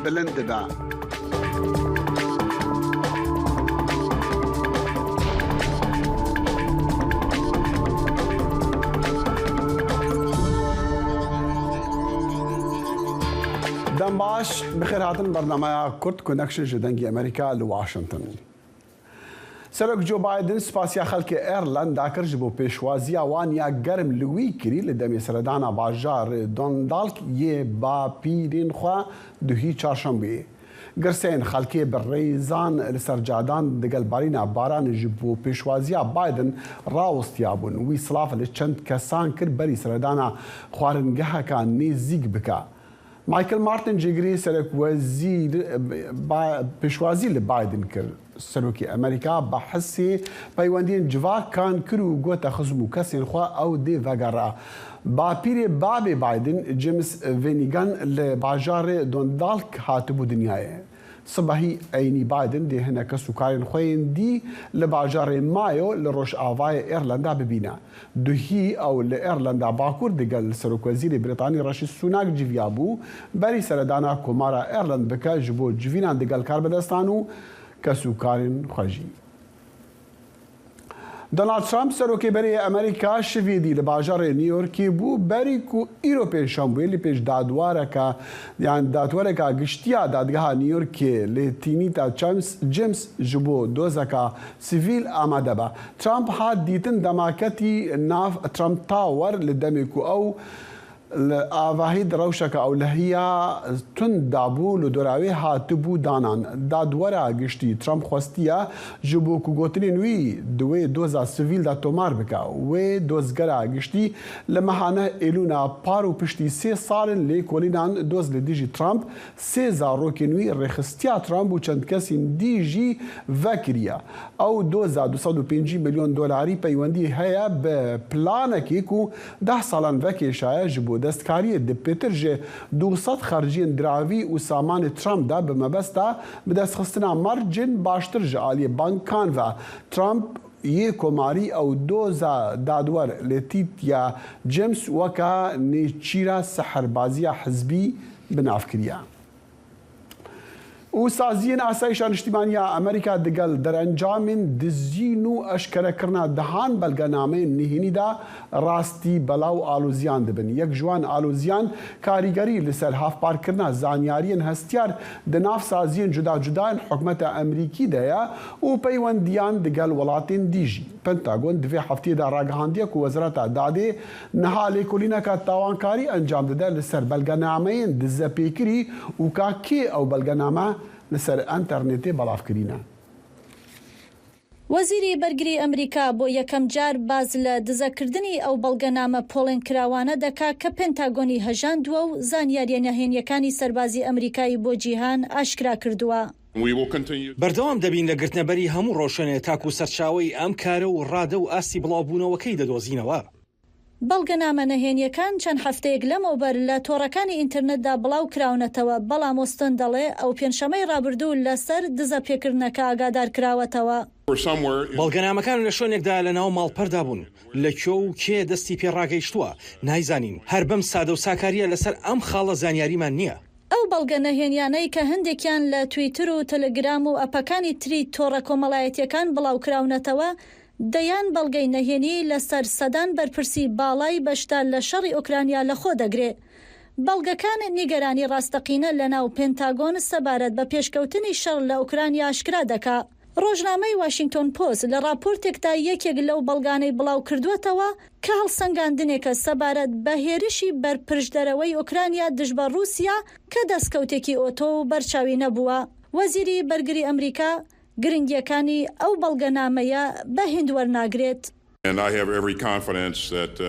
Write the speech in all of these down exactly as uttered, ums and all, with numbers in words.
bilind dibe. Dem baş, bi xêr hatin bernameya Kurd Connection ji Dengê Amerîka li Washington. Serok Joe Biden spasiya xelkê Irlanda kir ji bo pêşwaziya wan ya germ li wî kirî li demê seredana bajarê Dundalk yê bapîrên xwe duhî çarşembeyê. Girseyên xelkê bi rêzan li ser cadan digel barîna baranê ji bo pêşwaziya Biden rawestiyabûn. Wî silav li çend kesan kir berî seredana xwaringeheka nêzîk bike. Michael Martin cêgirî serokwezîr, ba-, pêşwazî li Biden kir. Serokê Amerîka behsê peywendiyên civakan kir û gote xizm û kesên xwe ew dê vegera. Bapîrê babê Biden, James Venigan, li bajarê Dundalk hatibû dinyayê. Sibehî eynî Biden dê hinek kes û karên xwe yên dî li bajarê Mayo li rojavayê Irlanda bibîne. Duhî ew li Irlanda Bakur digel Serokwezîrê Brîtanî Rishi Sunak civiyabû, berî seredana Komara Irland bike ji bo civînan digel karbidestan û kes û karên xwe jî. Donald Trump, serokê berê yê Amerîka, şivê dî li bajarê New Yorkê bû, berî ku îro pênşembûyê li pêş dadwareke, yan dadwareka giştiya dadgeha New Yorkê lê Tinita James, James ji bo dozeka sivîl amade be. Trump hat dîtin dema ketî nav Trump Tower li demê ku ew li avahî di rewşeke ewlehiya tund dabû, li dora wê hatibû danan. Dadwera giştî Trump xwestiye ji bo ku gotinên wî di wê doza sivîl de tomar bike. Wê dozgera giştî li meha neh Êlûna par û piştî sê salên lêkolînan doz li dijî Trump sê zarokên wî, rêxistiya Trump û çend kesên dî jî vekiriye. Ew doza du sed û pêncî milyon dolarî peywendî heye bi planekê ku deh salan vekêşaye ji bo destkariyê di pêtir ji du sed xerciyên diravî û samanê Trump de bi mebesta bidestxistina mercên baştir ji aliyê bankan ve. Trump yê komarî ew doza dadwer Letitia James weke nêçîra seherbaziya hizbî bi nav kiriye. Û saziyên asayişa niştîmaniya Amerîka digel derencamên dizîn û eşkerekirina dehan belgenameyên nihênî de rastî bela û aloziyan dibin. Yek ji wan aloziyan karîgerî li ser hevparkirina zanyariyên hestiyar di nav saziyên cuda cuda yên hikûmeta Amerîkî de ye û peywendiyan digel welatên dî jî. Pentagon di vê hefteyê de ragihandiye ku Wezareta Dadê niha lêkolîneke tawankarî encam dide li ser belgenameyên dizepêkirî û ka kê ew belgename li ser enternetê belav kirîne. وەزیری بەرگری ئەمریکا بۆ یەکەم جار باز لە دزەکردنی ئەو بەڵگەنامە پۆڵێنکراوانە دەکا کە پێنتاگۆنی هەژاندووە و زانیاریە نەهێنیەکانی سەربازی ئەمریکای بۆ جیهان ئاشکرا کردووە. We will continue. بەردەوام دەبین لە گرتنەبەری هەموو ڕۆشەنێ تاکو سەرچاوەی ئەم کارە و ڕادە و ئاستی بڵاوبوونەوەکەی دەدۆزینەوە. بەڵگەنامە نەهێنیەکان چەند هەفتەیەک لەمەوبەر لە تۆڕەکانی ئینترنتدا بڵاو کراونەتەوە، بەڵام وستن دەڵێ ئەو پێنجشەمەی ڕابردوو لەسەر دزە پێکردنەکە ئاگادار کراوەتەوە. بەڵگەنامەکان لە شوێنێکدا لە ناو ماڵپەردا بوون. لە کوێ و کێ دەستی پێ ڕاگەیشتووە نایزانین. هەر بەم سادە و ساکاریە لەسەر ئەم خاڵە زانیاریمان نییە. ئەو بەڵگە نەهێنیانەی کە هەندێکیان لە تویتر و تەلەگرام و ئەپەکانی تری تۆڕە کۆمەڵایەتیەکان بڵاو کراونەتەوە، دەیان بەڵگەی نەهێنی لەسەر سەدان بەرپرسی باڵای بەشدار لە شەڕی ئۆکرانیا لەخۆ دەگرێ. بەڵگەکان نیگەرانی ڕاستەقینە لەناو پێنتاگۆن سەبارەت بە پێشکەوتنی شەڕ لە ئۆکرانیا ئاشکرا دەکا. ڕۆژنامەی واشینگتۆن پۆست لە ڕاپۆرتێکدا یەکێک لەو بەڵگانەی بڵاو کردووەتەوە کە هەڵسەنگاندنێکە سەبارەت بە هێرشی بەرپرشدەرەوەی ئۆکرانیا دژبە ڕووسیا کە دەستکەوتێکی ئۆتۆ و بەرچاوی نەبووە. وەزیری بەرگری ئەمریکا گرنگیەکانی ئەو بەڵگەنامەیە بە هیند وەرناگرێت. And I have every confidence that, uh,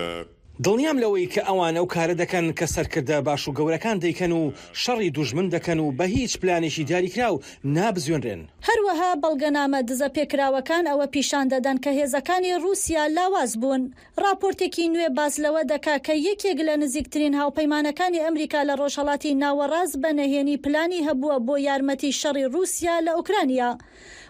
دڵنیام لەوەی کە ئەوان ئەو کارە دەکەن کە سەرکردە باش و گەورەکان دەیکەن و شەڕی دوژمن دەکەن و بە هیچ پلانێکی دیاریکراو نابزوێنرێن. هەروەها بەڵگەنامە دزە پێکراوەکان ئەوە پیشان دەدەن کە هێزەکانی ڕووسیا لاواز بوون. ڕاپۆرتێکی نوێ باس لەوە دەکا کە یەکێک لە نزیکترین هاوپەیمانەکانی ئەمریکا لە ڕۆژهەڵاتی ناوەڕاست بە نەهێنی پلانی هەبووە بۆ یارمەتی شەڕی ڕووسیا لە ئۆکرانیا.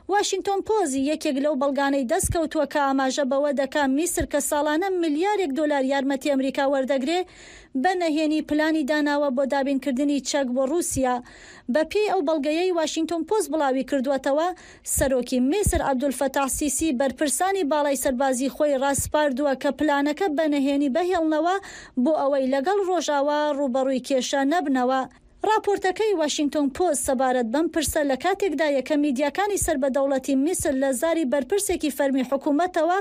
واشنگتن پۆست یەکێک لەو بەڵگانەی دەستکەوتووە کە ئاماژە بەوە دەکا میسر کە ساڵانە ملیارێک دۆلار یارمەتی ئەمریکا وەردەگرێ، بە نەهێنی پلانی داناوە بۆ دابینکردنی چەک بۆ رووسیا. بە پێی ئەو بەڵگەیەی واشنگتن پۆست بڵاوی کردووەتەوە، سەرۆکی میسر عەبدولفەتاح سیسی بەرپرسانی باڵای سەربازی خۆی ڕاسپاردووە کە پلانەکە بە نەهێنی بهێڵنەوە بۆ ئەوەی لەگەڵ ڕۆژاوا ڕووبەڕووی کێشە نەبنەوە. راپۆرتەکەی واشنگتن پۆست سەبارەت بەم پرسە لە کاتێکدایە کە میدیاکانی سەر بە دەوڵەتی میسر لە زاری بەرپرسێکی فەرمی حکوومەتەوە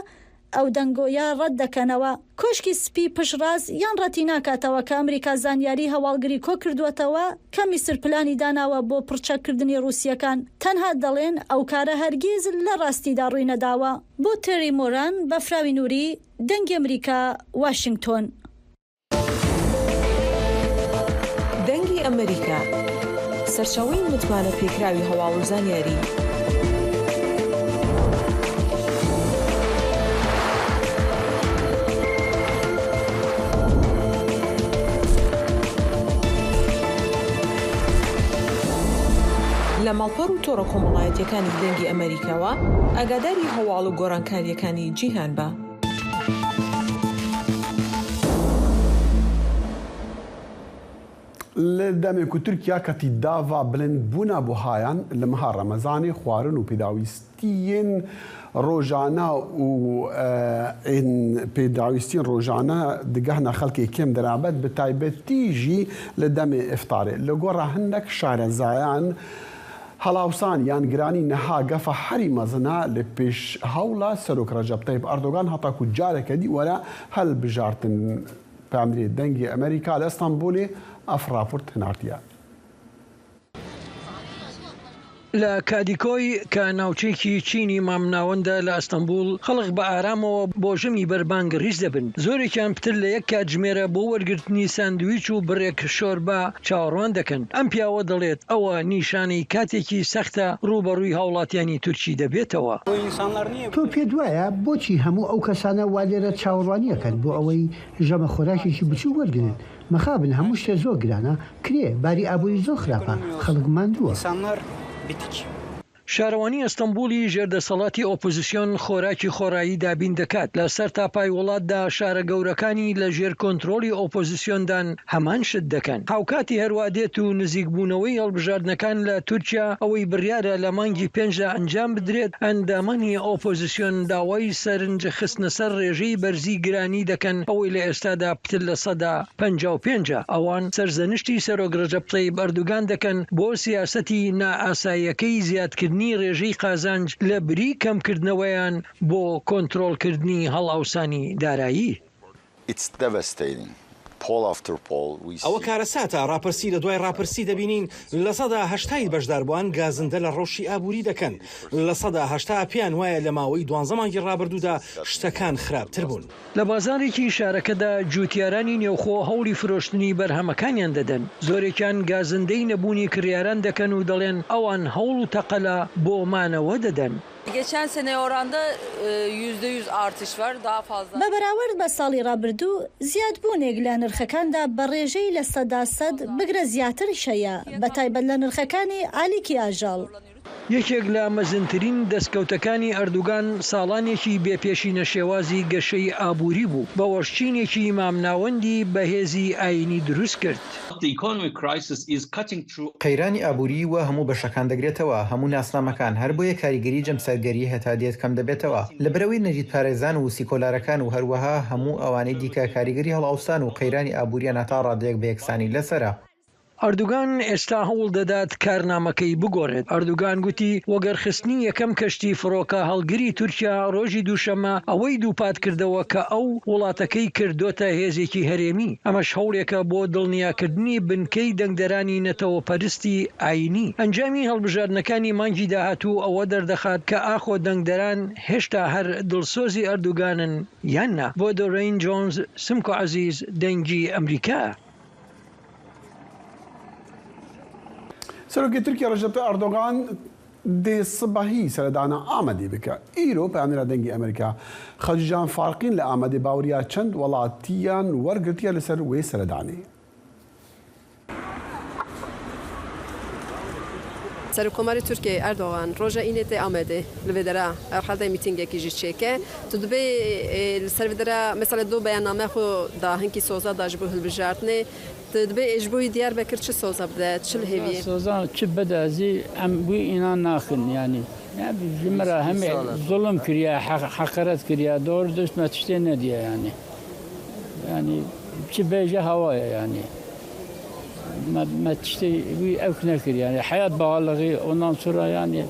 ئەو دەنگۆیە ڕەت دەکەنەوە. کۆشکی سپی پشتڕاست یان ڕەتی ناکاتەوە کە ئەمریکا زانیاری هەواڵگری کۆ کردووەتەوە کە میسر پلانی داناوە بۆ پڕچەککردنی رووسیەکان. تەنها دەڵێن ئەو کارە هەرگیز لە ڕاستیدا ڕووی نەداوە. بۆ تێری مۆران، بەفراوی نووری، دەنگی ئەمریکا، واشنگتۆن. دەنگی ئەمریکا، سەرچاوەی متمانە پێکراوی هەواڵ و زانیاری. لە ماڵپەڕ و تۆڕە کۆمەڵایەتیەکانی دەنگی ئەمریکاوە ئاگاداری هەواڵ و گۆڕانکاریەکانی جیهان بە. Li demê ku Tirkiya ketî dava bilindbûna buhayan li meha Remezanê, xwarin û pêdawîstiyên rojane û ên pêdawîstiyên rojane digehna xelkê kêm dirabet, bi taybetî jî li demê îftarê. Li gora hinek şarezayan, Helawsan yan giranî niha gefa herî mezin e li pêş hewla Serok Recep Tayyip Erdogan heta ku careke dî were hilbijartin. Peyamnêrê Dengê Emerîka li Stenbolê ev raport hinartiye. لە کادیکۆی کە ناوچەیەکی چینی مامناوەندە لە ئەستەنبول، خەڵک بە ئارامەوە بۆ ژەمی بەربانگ ڕیز دەبن. زۆرێکیان پتر لە یەک کاتژمێرە بۆ وەرگرتنی ساندویچ و بڕێک شۆربا چاوەڕوان دەکەن. ئەم پیاوە دەڵێت ئەوە نیشانەی کاتێکی سەختە ڕووبەڕووی هاوڵاتیانی تورکی دەبێتەوە. تۆ پێت وایە بۆچی هەموو ئەو کەسانە وا لێرە چاوەڕوانی ئەکەن بۆ ئەوەی ژەمە خۆراکێکی بچووک وەرگرن؟ مەخابن، هەموو شتێ زۆر گرانە، کرێ، باری ئابووری زۆر خراپە، خەڵک ماندووە. شارەوانی ئەستەنبولی ژێردەسەڵاتی ئۆپۆزیسیۆن خۆراکی خۆڕایی دابین دەکات. لە سەر تاپای وڵاتدا شارە گەورەکانی لە ژێر کۆنترۆلی ئۆپۆزیسیۆندان هەمان شت دەکەن. هاوکاتی هەروا دێت و نزیکبوونەوەی هەڵبژاردنەکان لە تورکیا ئەوەی بڕیارە لە مانگی پێنجدا ئەنجام بدرێت، ئەندامانی ئۆپۆزیسیۆن داوای سەرنج خستنە سەر ڕێژەی بەرزی گرانی دەکەن، ئەوەی لە ئێستادا پتر لە سەدا پەنجا و پێنجە. ئەوان سەرزەنشتی سەرۆک ڕەجەب تەیب ئەردوگان دەکەن بۆ سیاسەتی نائاساییەکەی زیادکردنی ڕێژەی قازانج لە بری کەمکردنەوەیان بۆ کۆنترۆڵکردنی هەڵاوسانی دارایی. It's devastating. Poll after poll, we see. ئەوە کارەساتە، ڕاپرسی لە دوای ڕاپرسی دەبینین، لە سەدا هەشتای بەشداربووان گازندە لە ڕەوشی ئابووری دەکەن، لە سەدا هەشتا پێیان وایە لە ماوەی دوانزە مانگی ڕابردوودا شتەکان خراپتر بوون. لە بازاڕێکی شارەکەدا جوتیارانی نێوخۆ هەوڵی فرۆشتنی بەرهەمەکانیان دەدەن. زۆرێکیان گازندەی نەبوونی کڕیاران دەکەن و دەڵێن ئەوان هەوڵ و تەقەلا بۆ مانەوە دەدەن. Geçen seneye oranla e, yüzde yüz artış var, daha fazla. بە بەراورد بە ساڵی ڕابردوو، زیادبوونێک لە نرخەکاندا بە ڕێژەی لە سەدا سەد، بگرە زیاتریش هەیە، بە تایبەت لە نرخەکانی ئالیکی ئاژەڵ. یەکێک لە مەزنترین دەستکەوتەکانی ئەردوگان ساڵانێکی بێپێشینە شێوازی گەشەی ئابووری بوو، بە وەشچینێکی مامناوەندی بەهێزی ئاینی دروست کرد. The economic crisis is cutting through. قەیرانی ئابووری وە هەموو بەشەکان دەگرێتەوە، هەموو ناسنامەکان، هەر بۆیە کاریگەری جەمسەرگەری هەتا دێت کەم دەبێتەوە. لە بەرەوەی نەریتپارێزان و سیکۆلارەکان و هەروەها هەموو ئەوانەی دیکە کاریگەری هەڵاوسان و قەیرانی ئابووریان هەتا ڕادەیەک بە یەکسانی لەسەرە. ئەردوگان ئێستا هەوڵ دەدات کارنامەکەی بگۆڕێت. ئەردوگان گوتی وەگەرخستنی یەکەم کەشتی فڕۆکە هەڵگری تورکیا ڕۆژی دووشەممە ئەوەی دووپات کردەوە کە ئەو وڵاتەکەی کردۆتە هێزێکی هەرێمی. ئەمەش هەوڵێکە بۆ دڵنیاکردنی بنکەی دەنگدەرانی نەتەوە پەرستی ئاینی. ئەنجامی هەڵبژاردنەکانی مانگی داهاتوو ئەوە دەردەخات کە ئاخۆ دەنگدەران هێشتا هەر دڵسۆزی ئەردوگانن یان نا. بۆ دۆرەین جۆنز، سمکۆ عەزیز، دەنگی ئەمریکا. Serokê Tirkiye Recep Tayyip Erdogan dê sibehî seredana Amedê bike. Îro peyamnêra Dengê Amerîka Xecîcan Farqîn li Amedê baweriya çend welatiyan wergirtiye li ser wê seredanê. Serokkomarê Tirkiyê Erdogan roja Înê tê Amedê, li vê dera herhalde mîtîngekî jî çêke. Tu dibê, e, li ser vê dera, mesela, do beyanname xwe da, hinkî soza da ji bo hilbijartinê. Tu dibê, e, ji bo wî Diyarbekir çi soza bide, çi li hêviyê? Soza çi bide, ez ê, em wî înan nakin, yanî. Ya, ji min re hemê zulm kiriye, heq-, heqaret kiriye, doğru dürüst me tiştê nediye, yanî. Yanî, çi bêje hewa ye, yanî. Me, me tiştê wî ewk nekir, yanî. Heyat bağlılığı, ondan sonra, yanî,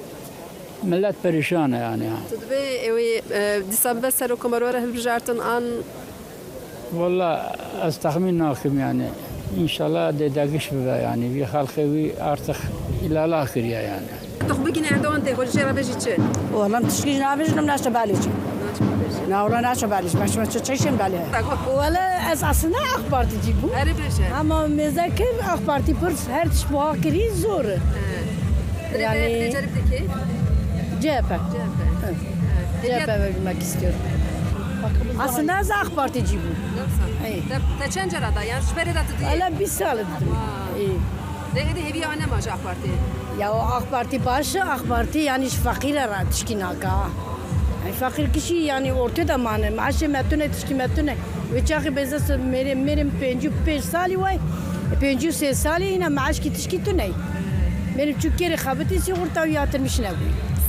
millet perişan e, yanî. Tu dibê ewê, e, dîsa bibe serokkomar were hilbijartin an? Walla ez texmîn nakim, yanî. Înşallah dê degiş bibe, yanî. Vî xelqê wî artık îlala kiriye, yanî. Tu xwe bigîne Erdogan tê xwe ji jê re bêjî çi? Walla em tişkî ji nabêjin, em naşe balê çi. Naçe balê çi? Na, walla naşe balê çi. Ben şima çi çeşin balê. Walla ez aslında AK Particî bûm. Erê bêje. Ama mêze kir AK Parti pir her tişt buha kirî zor. He. Dilê Yani te, dilê cerib dikê? C H P. C H P. Evet. Evet. C H P vermek istiyorum. Aslında ez AK Particî bûm. Yoksa? Hey. Te, te çend cara da? Yani ji berê de tu diyê? Hala bir sal dedim. Aa. Hey. Lê êdî hêviya nema ji AK Partiyê? Ya o AK Parti baş e, AK Parti yani ji feqîre re tişkî nake. Yani feqîr kişî yani ortê de mane. Maaşê me tune, tişkî me tune. Wê çaxê bêze ser mêrê, mêrê min pêncî û pênc salî way, pêncî û sê salî yine maaşkî tişkî tune. Mêrê min çû kêrê xebitî sîxurta wî hatin mişine bû.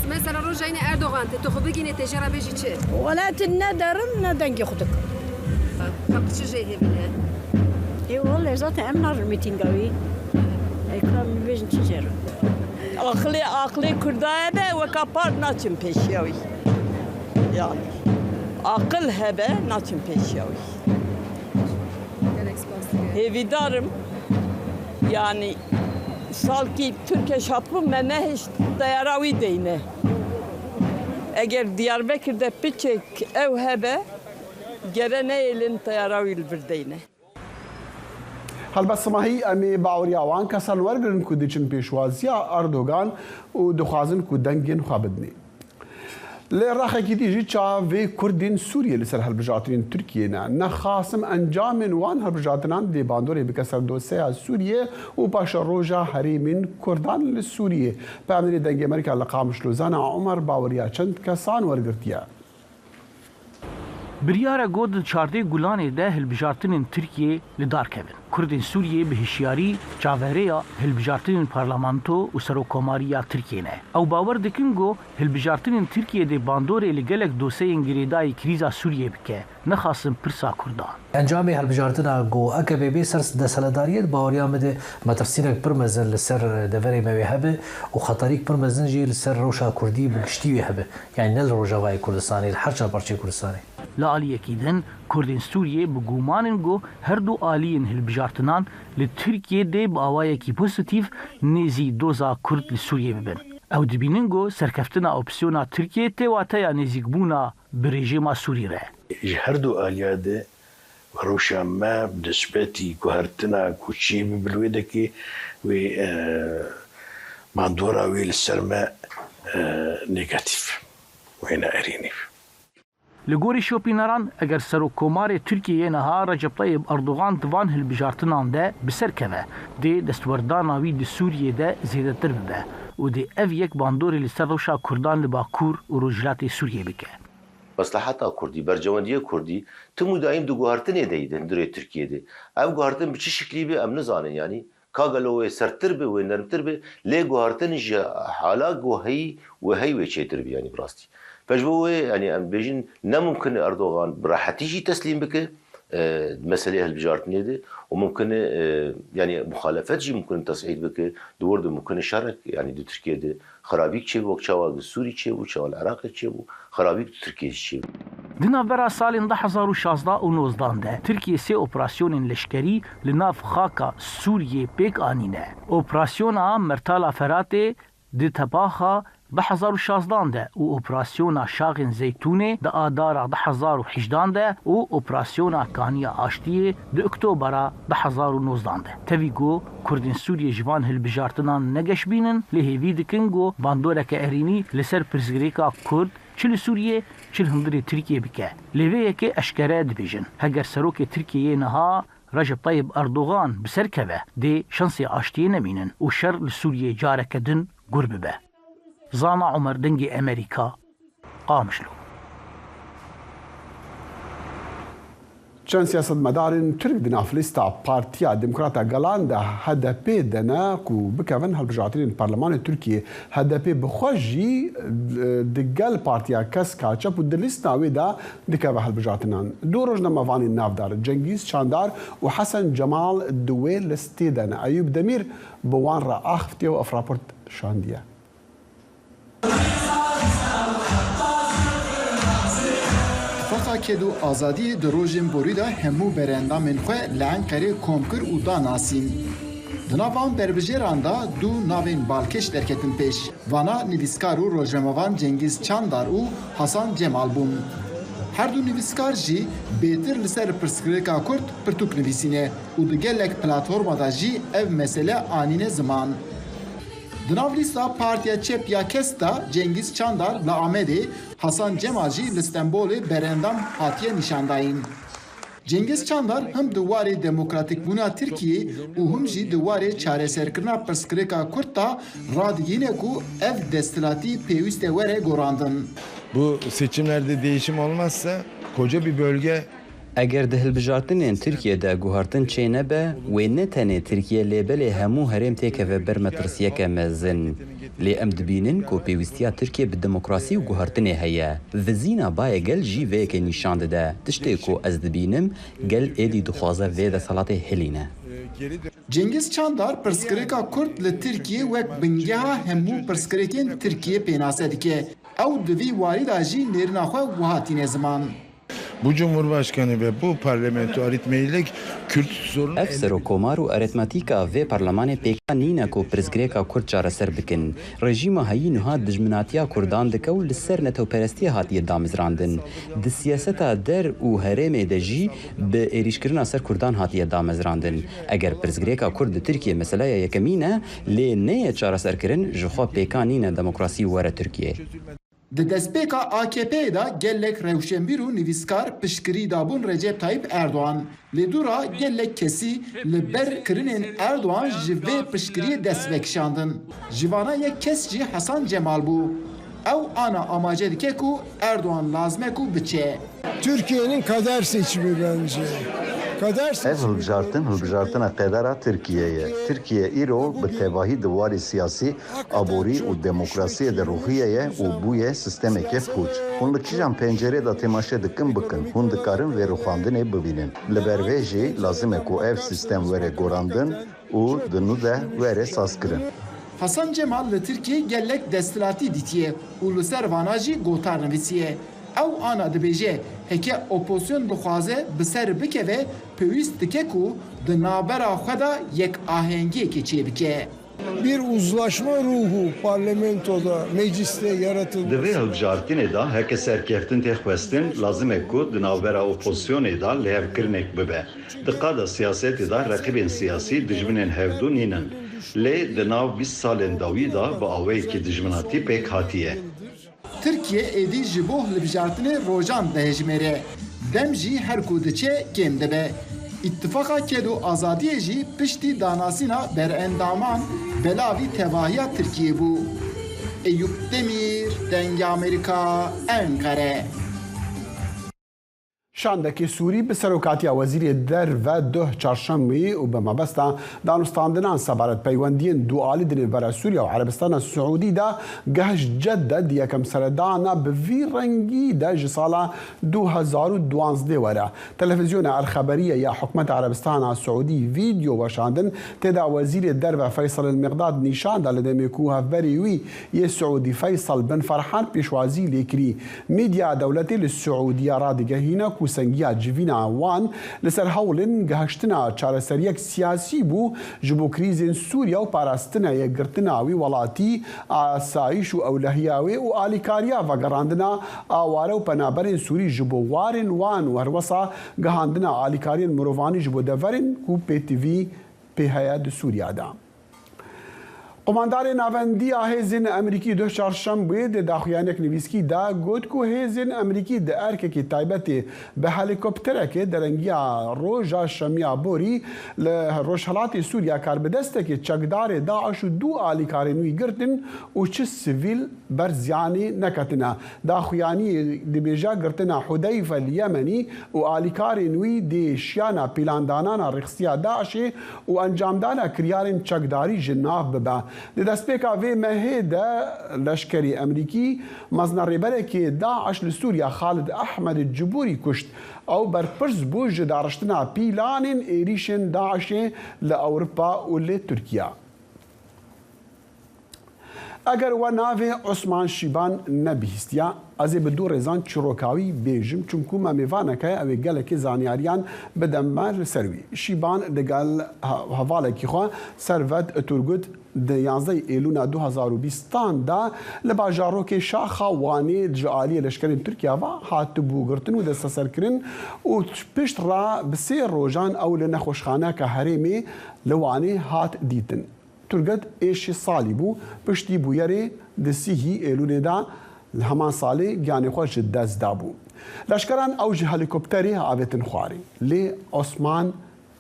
Mesela roja yine Erdogan tê, tu xwe bigînê tê jê re bêjî çi? Wela tu ne derim ne dengê xwe dikim. Ka tu çi jê hêvî ne? Ê wele zaten em narin mîtînga wî. Ê ka min bêjin çi jê re? Aqilê, aqilê Kurda hebe weka par naçin pêşiya wî. Yani aqil hebe naçin pêşiya wî. Gelek spas dikim. Hêvîdarim, yani salkî Tirke şapû me nehişt teyara wî deyne. Eger Diyarbekir de piçek ew hebe, gere neyêlin teyara wî li vir deyne. Helbet simahî em ê baweriya wan kesan wergirin ku diçin pêşwaziya Erdogan û dixwazin ku dengên xwe bidinê. Li rexekî dî jî çavê Kurdên Sûriyê li ser hilbijartinên Tirkiyê ne. Nexasim encamên wan hilbijartinan dê bandorê bike ser doseya Sûriyê û paşeroja herêmên Kurdan li Sûriyê. Peyamnêrê Dengê Amerîka li Qamişlo Zana Omer baweriya çend kesan wergirtiye. Biryar e got di çardeh Gulanê de hilbijartinên Tirkiyê li dar kevin. Kurdên Sûriyê bi hişyarî çaverêya hilbijartinên parlamento û serokkomariya Tirkiyê ne. Ew bawer dikin ku hilbijartinên Tirkiyê dê bandorê li gelek doseyên girêdayî krîza Sûriyê bike, nexasim pirsa Kurdan. Encamê hilbijartina ku A K P B ser desthilatdariyê di baweriya min de metirsînek pir mezin li ser deverê me wê hebe û xeterîk pir mezin jî li ser rewşa Kurdî bi giştî wê hebe. Yani ne li Rojavayê Kurdistanê, li her çar parçeyê Kurdistanê. Li aliyekî din, Kurdên Sûriyê bi guman in ku her du aliyên hilbijartinan li Tirkiyê dê bi awayekî pozîtîf nêzî doza Kurd li Sûriyê bibin. Ew dibînin ku serkeftina opsiyona Tirkiyê tê wateya nêzîkbûna bi rejîma Sûrî re. Ji her du aliya de rewşa me bi nisbetî guhertina ku çêbibe li wê dekê wê, e, bandora wê li ser me, e, negatîf wêne erênî. Li gorî şopîneran, eger Serokkomarê Tirkiyeyê niha Recep Tayyip Erdogan di van hilbijartinan de bi ser keve, dê destwerdana wî di Sûriyê de zêdetir bibe û dê ev yek bandorê li ser rewşa Kurdan li Bakur û Rojhilatê Sûriyê bike. Mesleheta Kurdî, berjewendiyê Kurdî tim û daîm di guhertinê de yî di hundirê Tirkiyê de. Ev guhertin bi çi şiklî be em nizanin, yanî ka gelo wê serttir be, wê nermtir be, lê guhertin ji hala ku heyî wê hey wê çêtir be, yanî bi rastî. Pêş bo wê, yanî em bêjin, ne mumkin e Erdogan bi rehetî jî teslîm bike, e, meseleyê hilbijartinê de û mumkin e, e, yanî muxalefet jî mumkin e tes'îd bike, di wir de mumkin e şerek, yanî di Tirkiyê de xerabîk çêbû, wek çawa li Sûrî çêbû, çawa li Iraqê çêbû, xerabîk di Tirkiyê jî çêbû. Di navbera salên du hezar û şazda û nozdan de Tirkiye sê operasyonên leşkerî li nav xaka Sûriyê pêk anîne. Operasyona Mertala Feratê di tebaxa du hezar û şazdan de û operasyona Şaxên Zeytûnê di adara du hezar û hejdan de û operasyona Kaniya Aştiyê di oktobera du hezar û nozdan de. Tevî ku Kurdên Sûriyê ji van hilbijartinan ne geşbîn in, lê hêvî dikin ku bandoreke erênî li ser pirsgirêka Kurd çi li Sûriyê, çi li hundirê Tirkiyê bike. Lê vê yekê eşkere dibêjin, heger serokê Tirkiyeyê niha Recep Tayyip Erdogan bi ser keve, dê şansê aştiyê nemînin û şer li Sûriyê careke din gur bibe. Zana Omer, Dengê Emerîka, Qamişlo. Çend siyasetmedarên Tirk di nav lîsta Partiya Demokrata Gelan de, H D P, de ne ku bikevin hilbijartinên Parlemanê Tirkiyê. H D P bi xwe jî, e, digel Partiya Kesk a Çep û di lîsta wê de dikeve hilbijartinan. Du rojnamevanên navdar Cengîz Çandar û Hesen Cemal di wê listê de ne. Eyûb Demîr bi wan re axiftiye û ev raport şandiye. Tifaqa Ked û Azadiyê di rojên borî de hemû berendamên xwe li Enqerê kom kir û da nasîn. Di nav van berbijêran de du navên balkêş derketin pêş. Vana nivîskar û rojnamevan Cengîz Çandar û Hasan Cemal bûn. Her du nivîskar jî bêtir li ser pirsgirêka Kurd pirtûk nivîsîne û di gelek platforma de jî ev mesele anîne ziman. Di nav lîsta Partiya Çep ya Kesk de Cengîz Çandar li Amedê, Hasan Cemal jî li Stenbolê berendam hatiye nîşandayîn. Cengîz Çandar him di warê demokratîkbûna Tirkiyê û him jî di warê çareserkirina pirsgirêka Kurd de radigihîne ku ev desthilatî pêwîst e were gorandin. Bu seçimlerde değişim olmazsa koca bir bölge Eger di hilbijartinên Tirkiye de guhartin çênebe, wê ne tenê Tirkiye lê belê hemû herêm têkeve ber metirsiyeke mezin. Lê em dibînin ku pêwîstiya Tirkiye bi demokrasî û guhartinê heye. Vizîna bayê gel jî vê yekê nîşan dide. Tiştê ku ez dibînim, gel êdî dixwaze vê desthilatê hilîne. Cengîz Çandar pirsgirêka Kurd li Tirkiyê wek bingeha hemû pirsgirêkên Tirkiyê pênase dike. Ew di vî warî de jî nêrîna xwe wiha tîne ziman. Bu Cumhurbaşkanı ve bu parlamento aritmeyle Kürt sorunu Ev serokkomar û aritmetîka vê parlemanê pêkan nîne ku pirsgirêka Kurd çareser bikin. Rejîma heyî niha dijminatiya Kurdan dike û li ser netewperestiyê hatiye damezrandin. Di siyaseta der û herêmê de jî bi êrîşkirina ser Kurdan hatiye damezrandin. Eger pirsgirêka Kurd di Tirkiyê meseleya yekemîn e, lê neyê çareserkirin, ji xwe pêkan nîne demokrasî were Tirkiyê. Di destpêka A K P'ê de gelek rewşenbîr û nivîskar piştgirî dabûn Recep Tayyip Erdogan. Lê dûra gelek kesî li ber kirinên Erdogan ji vê piştgiriyê dest vekişandin. Ji vana yek kes jî Hasan Cemal bû. Ew ana amaje dike ku Erdogan lazim e ku biçe. Türkiye'nin kader seçimi bence. Kader Ev seçimi. Hilbijartin, hilbijartina qedera Tirkiye ye. Tirkiye îro bi tevahî di warê siyasî, aborî û demokrasiyê de rûxiye ye û bûye sîstemeke pûç. Hûn li kîjan pencerê de temaşe dikin bikin, hûn dikarin vê rûxandinê bibînin. Li ber vê jî lazim e ku ev sîstem were gorandin û di nû de were sazkirin. Hasan Cemal li Tirkiyê gelek desthilatî dîtiye û li ser vana jî gotar nivîsiye. Ew ana dibêje, heke opozisyon dixwaze bi ser bikeve, pêwîst dike ku di navbera xwe de yek ahengiyekê çêbike. Bir uzlaşma ruhu parlamentoda, mecliste yaratılması. Di vê hilbijartinê de heke serkeftin tê xwestin, lazim e ku di navbera opozisyonê de lihevkirinek bibe. Di qada siyasetê de reqîbên siyasî dijminên hevdû nînin. Lê di nav bîst salên dawî de bi awayekî dijminatî pêk hatiye. Tirkiye êdî ji bo hilbijartinê rojan dihejmêre. Dem jî her ku diçe kêm dibe. Îtifaqa Ked û Azadiyê jî piştî danasîna berendaman belavî tevahiya Tirkiyê bû. Eyûp Demîr, Dengê Amerîka, Enqere. Şandekî Sûrî bi serokatiya Wezîrê Derve duh çarşemwî û bi mebesta danûstandinan sebaret peywendiyên dualî di nêvbera Sûriye û Erebistana Siûdî de gehişt Cedde, di yekem seredana bi vî rengî de ji sala du hezar û duwazdeh were. Televîzyona El Xeberiye ya Hikûmeta Erebistana Siûdî vîdeo weşandin, tê de Wezîrê Derve Feysal El Miqdad nîşan da, li demê ku hevberê wî yê Siûdî Feysal bin Ferhan pêşwazî lê kirî. Medya dewletê li Siûdiya radigehîne ku sengiya civîna wan li ser hewlên gehiştina çareseriyek siyasî bû ji bo krîzên Sûriye û parastina yekgirtina wî welatî, asayîş û ewlehiya wê û alîkariya vegerandina aware û penaberên Sûrî ji bo warên wan û herwesa gihandina alîkariyên mirovanî ji bo deverên ku pêtivî pê heye di Sûriya de. Qumandarê Navendî ya Hêzên Amerîkî duh çarşembûyê di daxuyaniyek nivîskî de got ku Hêzên Amerîkî di erkekî taybetê bi helîkopterekê derengiya roja şemiya borî li rojhelatê Sûriya karbidestekê çekdarê DAIŞ û du alîkarên wî girtin û çi sivîl ber ziyanê neketine. Daxuyaniyê dibêje girtina Hudeyfel Yemenî û alîkarên wî dê şiyana pîlandanana rêxistiya DAIŞê û encamdana kiryarên çekdarî ji nav bibe. Di destpêka vê mehê de leşkerî Amerîkî mezna rêberekê DAIŞ li Sûriya Xalid Ehmed Cibûrî kuşt. Ew berpirs bû ji dariştina pîlanên êrîşên DAIŞê li Ewropa û li Tirkiya. Eger we navê Osman Şîban nebihîstiya, ez ê bi du rêzan çîroka wî bêjim, çimkû me mêvaneke ye, ew ê gelekê zanyariyan bide me li ser wî. Şîban digel he-, hevalekî xwe Servet Turgut di yanzdeh Êlûna du hezar û bîstan de li bajarokê Şaxa Wanê ji aliyê leşkerên Tirkiya ve hatibû girtin û desteserkirin û pişt re bi sê rojan ew li nexweşxaneyeke herêmê li Wanê hat dîtin. Turgut ê şêst salî bû, piştî bûyerê di sîhî Êlûlê de li heman salê giyanê xwe ji dest dabû. Leşkeran ew ji helîkopterê avêtin xwarê. Lê Osman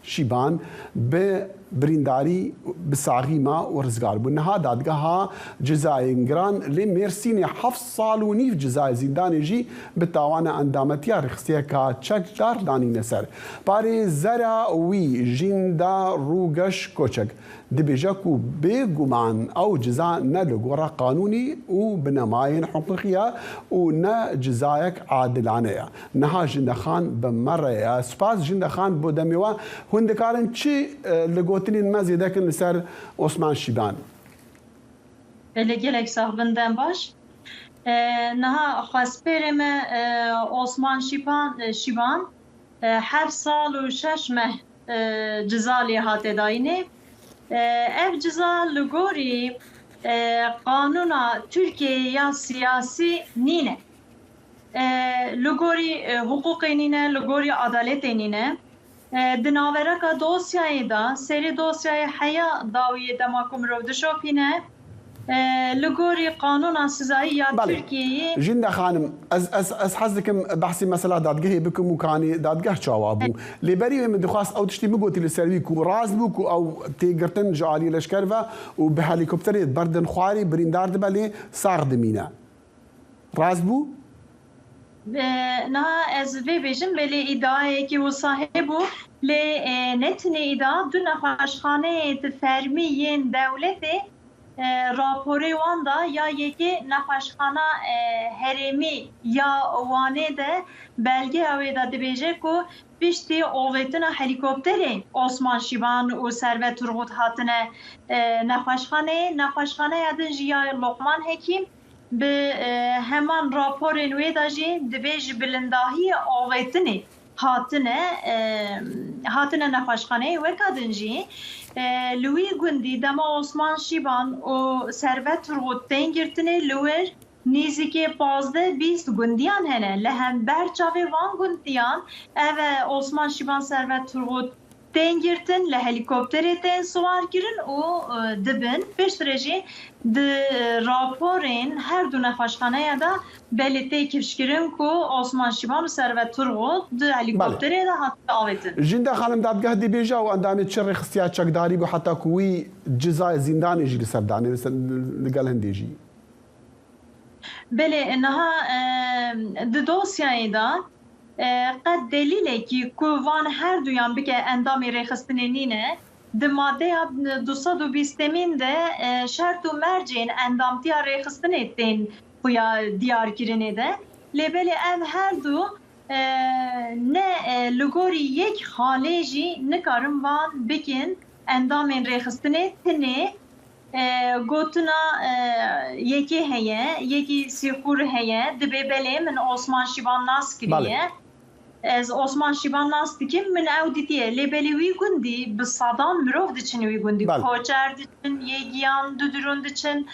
Şîban bi birîndarî, bi saxî ma û rizgar bû. Niha dadgeha cezayên giran li Mêrsînê heft sal û nîv cezayê zîndanê jî bi tawana endametiya rêxistiyeka çekdar danîne ser. Parêzera wî Jînda Rûgeş Koçek dibêje ku bêguman ew ceza ne li gora qanûnî û binemayên hiqûqî ye û ne cezayek adilane ye. Niha Jindexan bi me re ye. Spas Jindexan bo demê we. Hûn dikarin çi, e, li gotinên me zêde kin li ser Osman Şîban? Belê, gelek sax bin, dem baş. E, niha xwespêrê me, e, Osman Şîpan, e, Şîban, e, heft sal û şeş meh, e, ciza lê hate dayînê. E, ev ciza li gorî, e, qanûna Tirkiyeyê ya siyasî nîne. E, li gorî, e, hiqûqê nîne, li gorî adaletê nîne. E, di navereka dosyayê de, serê dosyayê heya dawiyê dema ku mirov dişopîne, e, li gorî qanûna sizayî ya Belê. Tirkiyeyê. Jînde xanim, ez, ez, ez hez dikim behsî mesela dadgehê bikim û kanî dadgeh çawa bû. Lê berî wê min dixwast ew tiştî bigotî li ser wî ku rast bû ku ew tê girtin ji alî leşker ve û bi helîkopterê berdin xwarê, birîndar dibe lê sax dimîne. Rast bû? E, niha ez vê bêjim, belê îdiayekî wisa hebû, lê, e, ne tenê îdia, du nexweşxaneyê di fermî yên dewletê, e, raporê wan da ya yekê nexweşxana, e, herêmî ya Wanê de belgeya wê de dibêje ku piştî avêtina helîkopterê Osman Şîban û Servet Turgut hatine, e, nexweşxaneyê. Nexweşxaneya din jî ya Lokman Hekîm, bi, e, heman raporên wê de jî dibê ji bilindahiyê avêtinê hatine, e, hatine nexweşxaneyê. Weka din jî, e, li wî gundî dema Osman Şîban û Servet Turgut tên girtinê, li wir nîzîkê pazdeh bîst gundiyan hene. Li hember çavê van gundiyan ev e, Osman Şîban, Servet Turgut, tên girtin, li helîkopterê tên siwar kirin û, e, dibin. Piştre jî di, e, raporên her du nexweşxaneya de belê tê kifşkirin ku Osman Şîban û Servet Turgut di Belê. Helîkopterê de hatin avêtin. Jînde xanim, dadgeh dibêje ew endamê çi rêxistiya çekdarî bû heta ku wî cizayê zîndanê jî li ser danê, li ser, li gel hindê jî. Belê, niha, e, di dosyayê de, e, qet delîlekî ku van her duyan bike endamê rêxistinê nîne, di madeya du sed û bîstemîn de, e, şert û mercên endamtiya rêxistinê tên xuya diyarkirinê de. Lê belê ev her du, e, ne, e, li gorî yek xalê jî nikarin van bikin endamên rêxistinê, tenê E, gotina, e, yekê heye, yekî sîxur heye, dibê belê min Osman Şîban nas kiriye. Belê. Ez Osman Şîban nas dikim, min ew dîtiye. Lê belê wî gundî bi sedan mirov diçin wî gundî. Belê. Koçer diçin, yê giyan, dudurûn diçin,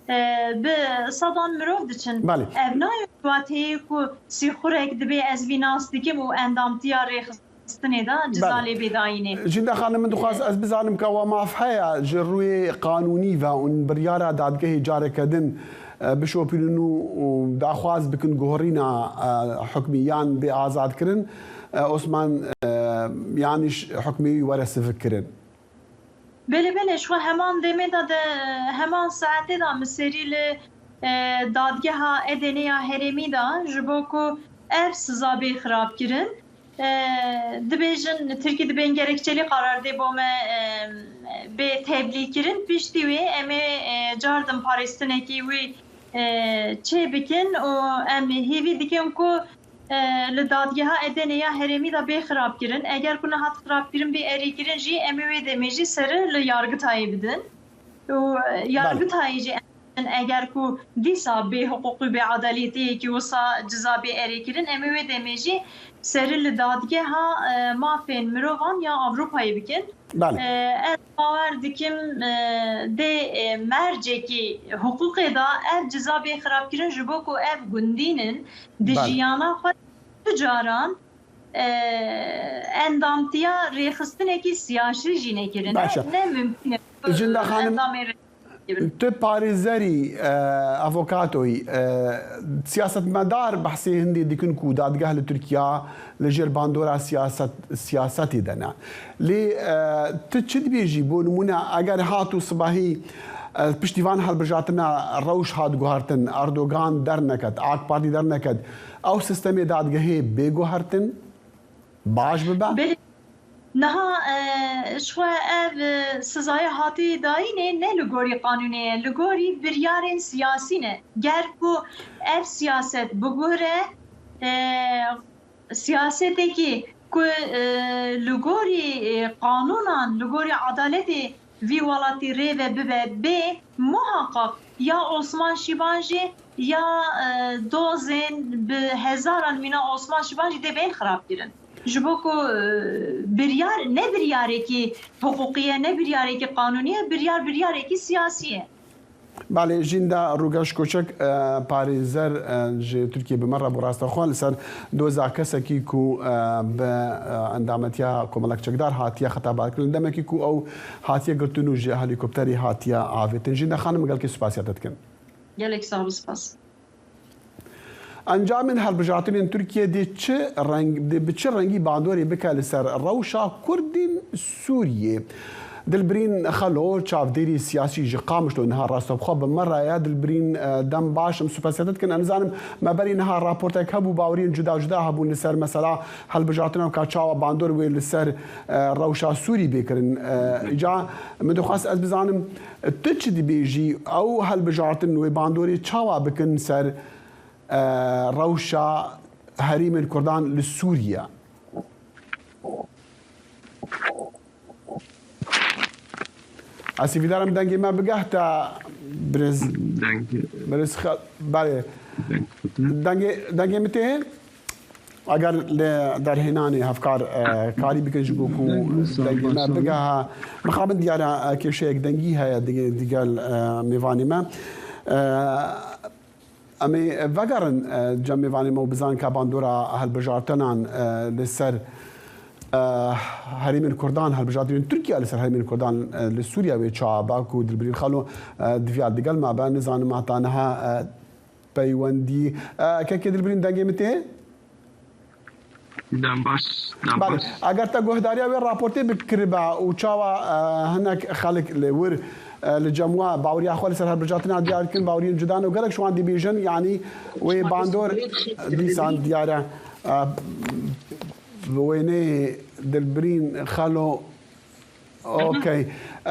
e, bi sedan mirov diçin. Belê. Ev nayê wate ye ku sîxurek dibê ez vî nas dikim û endamtiya rêxist parêzkirinê de ciza lê bê dayînê. Jînda Xanim, min dixwest ez bizanim ka we maf heye ji rûyê qanûnî ve hûn biryara dadgehê careke din, e, bişopînin û, û daxwaz bikin guherîna, e, hukmî yan bê azadkirin, e, Osman, e, yanî hukmê wî were sivikkirin? Belê, belê, ji xwe heman demê de, de heman saetê de min serî li, e, dadgeha Edenê ya herêmî de, ji bo ku ev siza bê xirabkirin, e, dibêjin, tirkî dibên gerekçeli karardê bo me, e, bê teblî kirin. Piştî wê em ê, e, cardim parêstinekî wî, e, çê bikin û em hêvî dikin ku e, li dadgeha Edenê ya herêmî de bê xirabkirin. Eger ku nehat xirabkirin bê erêkirin jî, em ê wê demê jî seri li yargitayê bidin. Û, e, yargitayê jî em, eger ku dîsa bê hiqûqî, bê edaletiyekî wisa ciza bê erêkirin, em ê wê demê jî seri li dadgeha, e, mafên mirovan ya Ewropayê bikin. Belê. E, ez bawer dikim, e, dê, e, mercekî hiqûqê de ev ciza bê xirabkirin, ji bo ku ev gundîn in, di Belê. jiyana xwe tu caran, e, endamtiya rêxistinekî siyasî jî nekirin. Baş e. Ne mimkun e. Jinda Xanim, Endamê rê- Tu parêzerî, e, avokatoyî, e, siyasetmedar behsê hindê dikin ku dadgeh li Tirkiya li jêr bandora siyaset, siyasetê de ne. Lê, e, tu çi dibêjî? Bo nimûne, eger hat û sibahî, e, piştî van hilbijartina rewş hat guhertin, Erdogan derneket, AK Partî derneket, ew sistemê dadgehê bê guhertin? Baş bibe? Belê. Niha, e, ji xwe ev, e, sizaya hatî dayînê ne li gorî qanûnê ye, li gorî biryarên siyasî ne. Ger ku ev siyaset biguhere, e, siyasetekî ku, e, li gorî, e, qanûnan, li gorî edaletê vî welatî rê ve bibe bê, muhaqaq ya Osman Şîban jî ya, e, dozên bi hezaran mîna Osman Şîban jî dê bên xirabkirin. Ji bo ku, e, biryar, ne biryarekî hiqûqî ye, ne biryarekî qanûnî ye, biryar biryarekî siyasî ye. Belê, Jînda Rûgeş Koçek, e, parêzer, e, ji Tirkiyê bi me re bû rasteqxwe li ser doza kesekî ku, e, bi, e, endametiya Komelek Çekdar hatiye xetebatkirin. Demekî ku ew hatiye girtin û ji helîkopterê hatiye avêtin. Jînda Xanim, gelkî spasiya te dikin. Gelek sax û spas. Encamên hilbijartinên Tirkiye dê çi reng, dê bi çi rengî bandorê bike li ser rewşa Kurdên Sûriyê? Dilbirîn Xelo, çavdêrî siyasî ji Qamişlo niha rastevxwe bi me re ye. Dilbirîn, e, dem baş, em spasiya te dikin. Ez nizanim me berî niha raportek hebû, baweriyên cuda cuda hebûn li ser mesela hilbijartina ka çawa bandor wê li ser, e, rewşa Sûrî bê kirin. E, îca min dixwest ez bizanim, tu çi dibêjî, ew hilbijartin wê bandorê çawa bikin ser, e, rewşa herêmên Kurdan li Sûriye? Ez hêvîdar im dengê me bigehta birêz, Dengê birêz Xe-, belê. Dengê Dengê, dengê min tê? Eger li derhênanê hevkar, e, karî bikin ji bo ku Dengê sağ dengê me baş bigeha. Mixabin diyar e, kêşeyek dengî heye digel, digel, e, mêvanê me. E, Em ê vegerin, e, cem mêvanê me û bizanin ka bandora hilbijartinan, e, li ser, e, herêmên Kurdan, hilbijartinên Tirkiye li ser herêmên Kurdan, e, li Sûriye wê çawa ba ku Dilbirîn Xalo, e, diviya digel me be, nizanim heta niha, e, peywendî. E, kekê Dilbirîn, dengê min tê? Dem baş, dem Belê. Baş. Eger te guhdariya wê raportê bikiriba û çawa, e, hinek xelk li wir, e, li cem we baweriya xwe li ser hilbijartina diyar dikin, baweriyên cuda ne û gelek ji wan dibêjin, yanî wê bandor dîsan diyar e. E, bi wêneyê Dilbirîn Xelo. Okey. E,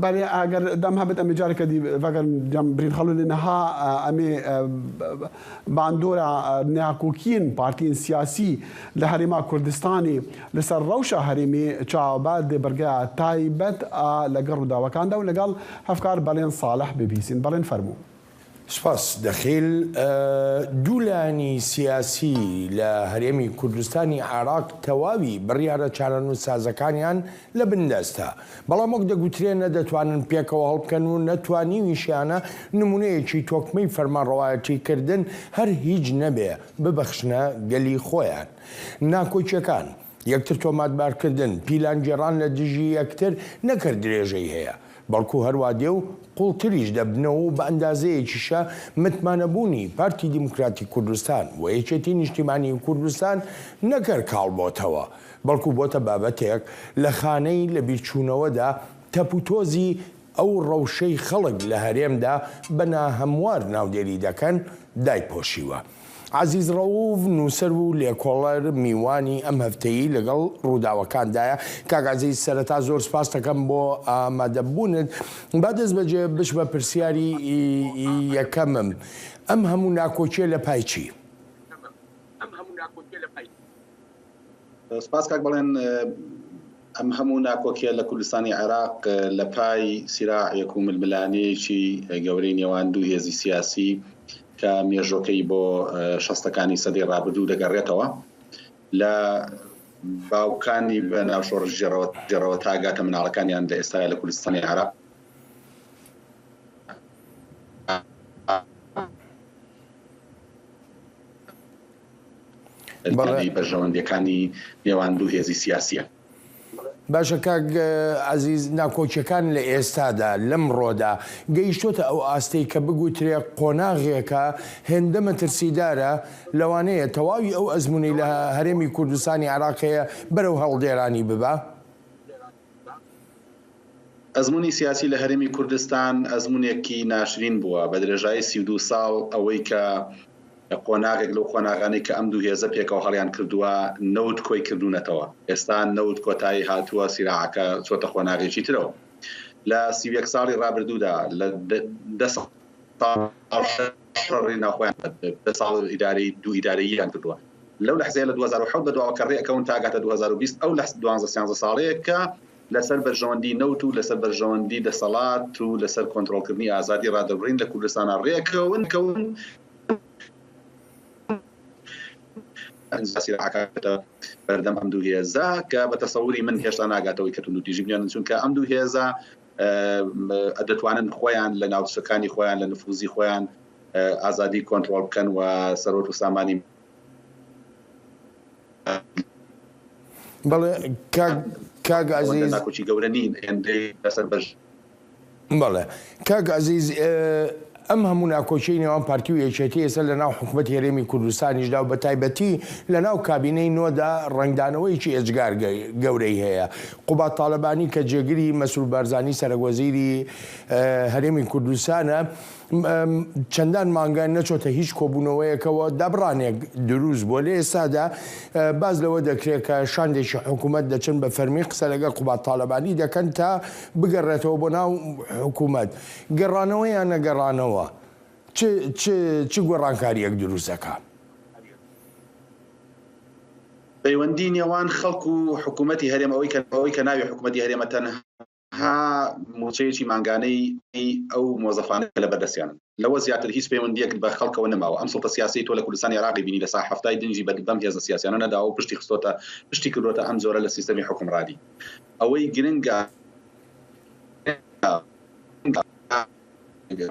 belê, eger dem hebit, em ê careke dî vegerin cem Birîn Xelo, lê niha, e, em ê, e, bandora, e, nakokiyên partiyên siyasî li Herêma Kurdistanê li ser rewşa herêmê çawa be di birgeya taybet a Legel Rûdawekan de û legal hevkar Belên Salih bibihîsîn. Belên, fermû. Spas, Dexîl. E, دوو لایەنی سیاسی لە هەرێمی کوردستانی عێراق تەواوی بڕیارە چارەنووسسازەکانیان لە بندەستە. بەڵام وەک دەگوترێ، نەدەتوانن پێکەوە هەڵبکەن و نەتوانیویشیانە نمونەیەکی تۆکمەی فەرمانڕەوایەتیکردن هەر هیچ نەبێ ببەخشنە گەلی خۆیان. ناکۆکیەکان یەکتر تۆماتبارکردن، پیلانگێڕان لە دژی یەکتر نەکەر درێژەی هەیە، بەڵکو هەروا دێ و قوڵتریش دەبنەوە و بە ئەندازەیەکیشە متمانەبوونی پارتی دیموکراتی کوردستان و یەکێتی نیشتیمانی کوردستان نەکەر کاڵ بۆتەوە، بەڵکو بۆتە بابەتێک لە خانەی لە بیرچوونەوەدا تەپوتۆزی ئەو ڕەوشەی خەڵک لە هەرێمدا بە ناهەموار ناودێری دەکەن، دایپۆشیوە. عەزیز ڕەووف، نووسەر و لێکۆڵەر، میوانی ئەم هەفتەیی لەگەڵ ڕووداوەکاندایە. کاک عەزیز، سەرەتا زۆر سپاس دەکەم بۆ ئامادەبوونت. با دەست بەجێ بچمە پرسیاری یەکەمم. ئەم هەموو ناکۆکیە لە پای چی؟ سپاس کاک بەڵێن، ئەم هەموو ناکۆکیە لە کوردستانی عێراق لە پای سیراعێک و ململانەیەکی گەورەی نێوان دوو هێزی سیاسی کە مێژۆکەی بۆ شەستەکانی سەدەی ڕابردوو دەگەڕێتەوە. لە باوکانی بە ناو شۆڕش جێڕەوە، جێڕەوە تا گاتە مناڵەکانیان لە ئێستایا لە کوردستانی عێراق. بەڵێ. بەرژەوەندیەکانی نێوان دوو هێزی سیاسیە. باشە کاک، ئە، عەزیز، ناکۆکیەکان لە ئێستادا، لەم ڕۆدا، گەیشتۆتە ئەو ئاستەی کە بگوترێ قۆناغێکە هێندە مەترسیدارە، لەوانەیە تەواوی ئەو ئەزموونەی لە هەرێمی کوردستانی عێراق هەیە بەرەو هەڵدێرانی ببا؟ ئەزموونی سیاسی لە هەرێمی کوردستان ئەزموونێکی ناشرین بووە. بە درێژایی سی و دوو ساڵ ئەوەی کە قۆناغێک لەو قۆناغانەی کە ئەم دوو هێزە پێکەوە هەڵیان کردووە، نەوت کۆی کردوونەتەوە. ئێستا نەوت کۆتایی هاتووە، سیراعەکە چۆتە قۆناغێکی ترەوە. لە سی و یەک ساڵی ڕابردوودا، لە دە، دە ساڵ شەڕی ناوخۆیان، دە ساڵ ئیدارەی دوو ئیدارەییان کردووە. لەو لەحزەیە لە دوو هەزار و حەوت بە دواوە کە ڕێ ئەکەون تا گاتە دوو هەزار و بیست، ئەو لە دوانزە سیانزە ساڵەیە کە لەسەر بەرژەوەندی نەوت و لەسەر بەرژەوەندی دەسەڵات و لەسەر کۆنترۆلکردنی ئازادی ڕادەربڕین لە کوردستانە ڕێکەون، کەون ئەنجا سیراعەکە بەردەم ئەم دوو هێزە کە بە تەسەوری من هێشتا ناگاتەوەی کە توندوتیژی بنیانن، چونکە ئەم دوو هێزە، ئە، دەتوانن خۆیان لە ناوچەکانی خۆیان، لە نفوزی خۆیان، ئە، ئازادی کۆنترۆل بکەن و سەرۆت و سامانی بەڵێ، کاک، کاک ئەوەندە عەزیز. ناکۆکی گەورە نین، هێندەی لەسەر بەش. بەڵێ. کاک عەزیز، ئێ، ئەم هەموو ناکۆکیەی نێوان پارتی و یەکێتی ئێستا لە ناو حکوومەتی هەرێمی کوردستانیشدا و بە تایبەتی لە ناو کابینەی نۆدا ڕەنگدانەوەیەکی ئێجگار گە-، گەورەی هەیە. قوباد تاڵەبانی کە جێگری مەسرور بارزانی سەرەکوەزیری، ئێ، هەرێمی کوردستانە، ئەم، چەندان مانگە نەچۆتە هیچ کۆبوونەوەیەکەوە، دابڕانێک دروست بووە. لە ئێستادا، ئە، باز لەوە دەکرێت کە شاندێکی حکوومەت دەچن بە فەرمی قسە لەگەڵ قوباد تاڵەبانی دەکەن تا بگەڕێتەوە بۆ ناو حکوومەت. گەڕانەوە یان نەگەڕانەوە، چ، چ، چ گۆڕانکاریەک دروست دەکا؟ پەیوەندی نێوان خەڵک و حکوومەتی هەرێم، ئەوەی کە، ئەوەی کە ناوی حکوومەتی هەرێمە تەنها ها موچەیەکی مانگانەی ئەو مۆزەفانە لە بەردەستیانن. لەوە زیاتر هیچ پەیوەندیەک بە خەڵکەوە نەماوە. ئەم سوڵتە سیاسیی تۆ لە کوردستانی عێراقی بینی لە ساحە هەفتای دنجی بە، بەم هێزە سیاسیانە نەداوە و پشتی خستۆتە، پشتی کردوتە ئەم جۆرە لە سیستەمی حکومڕانی. ئەوەی گرنگە،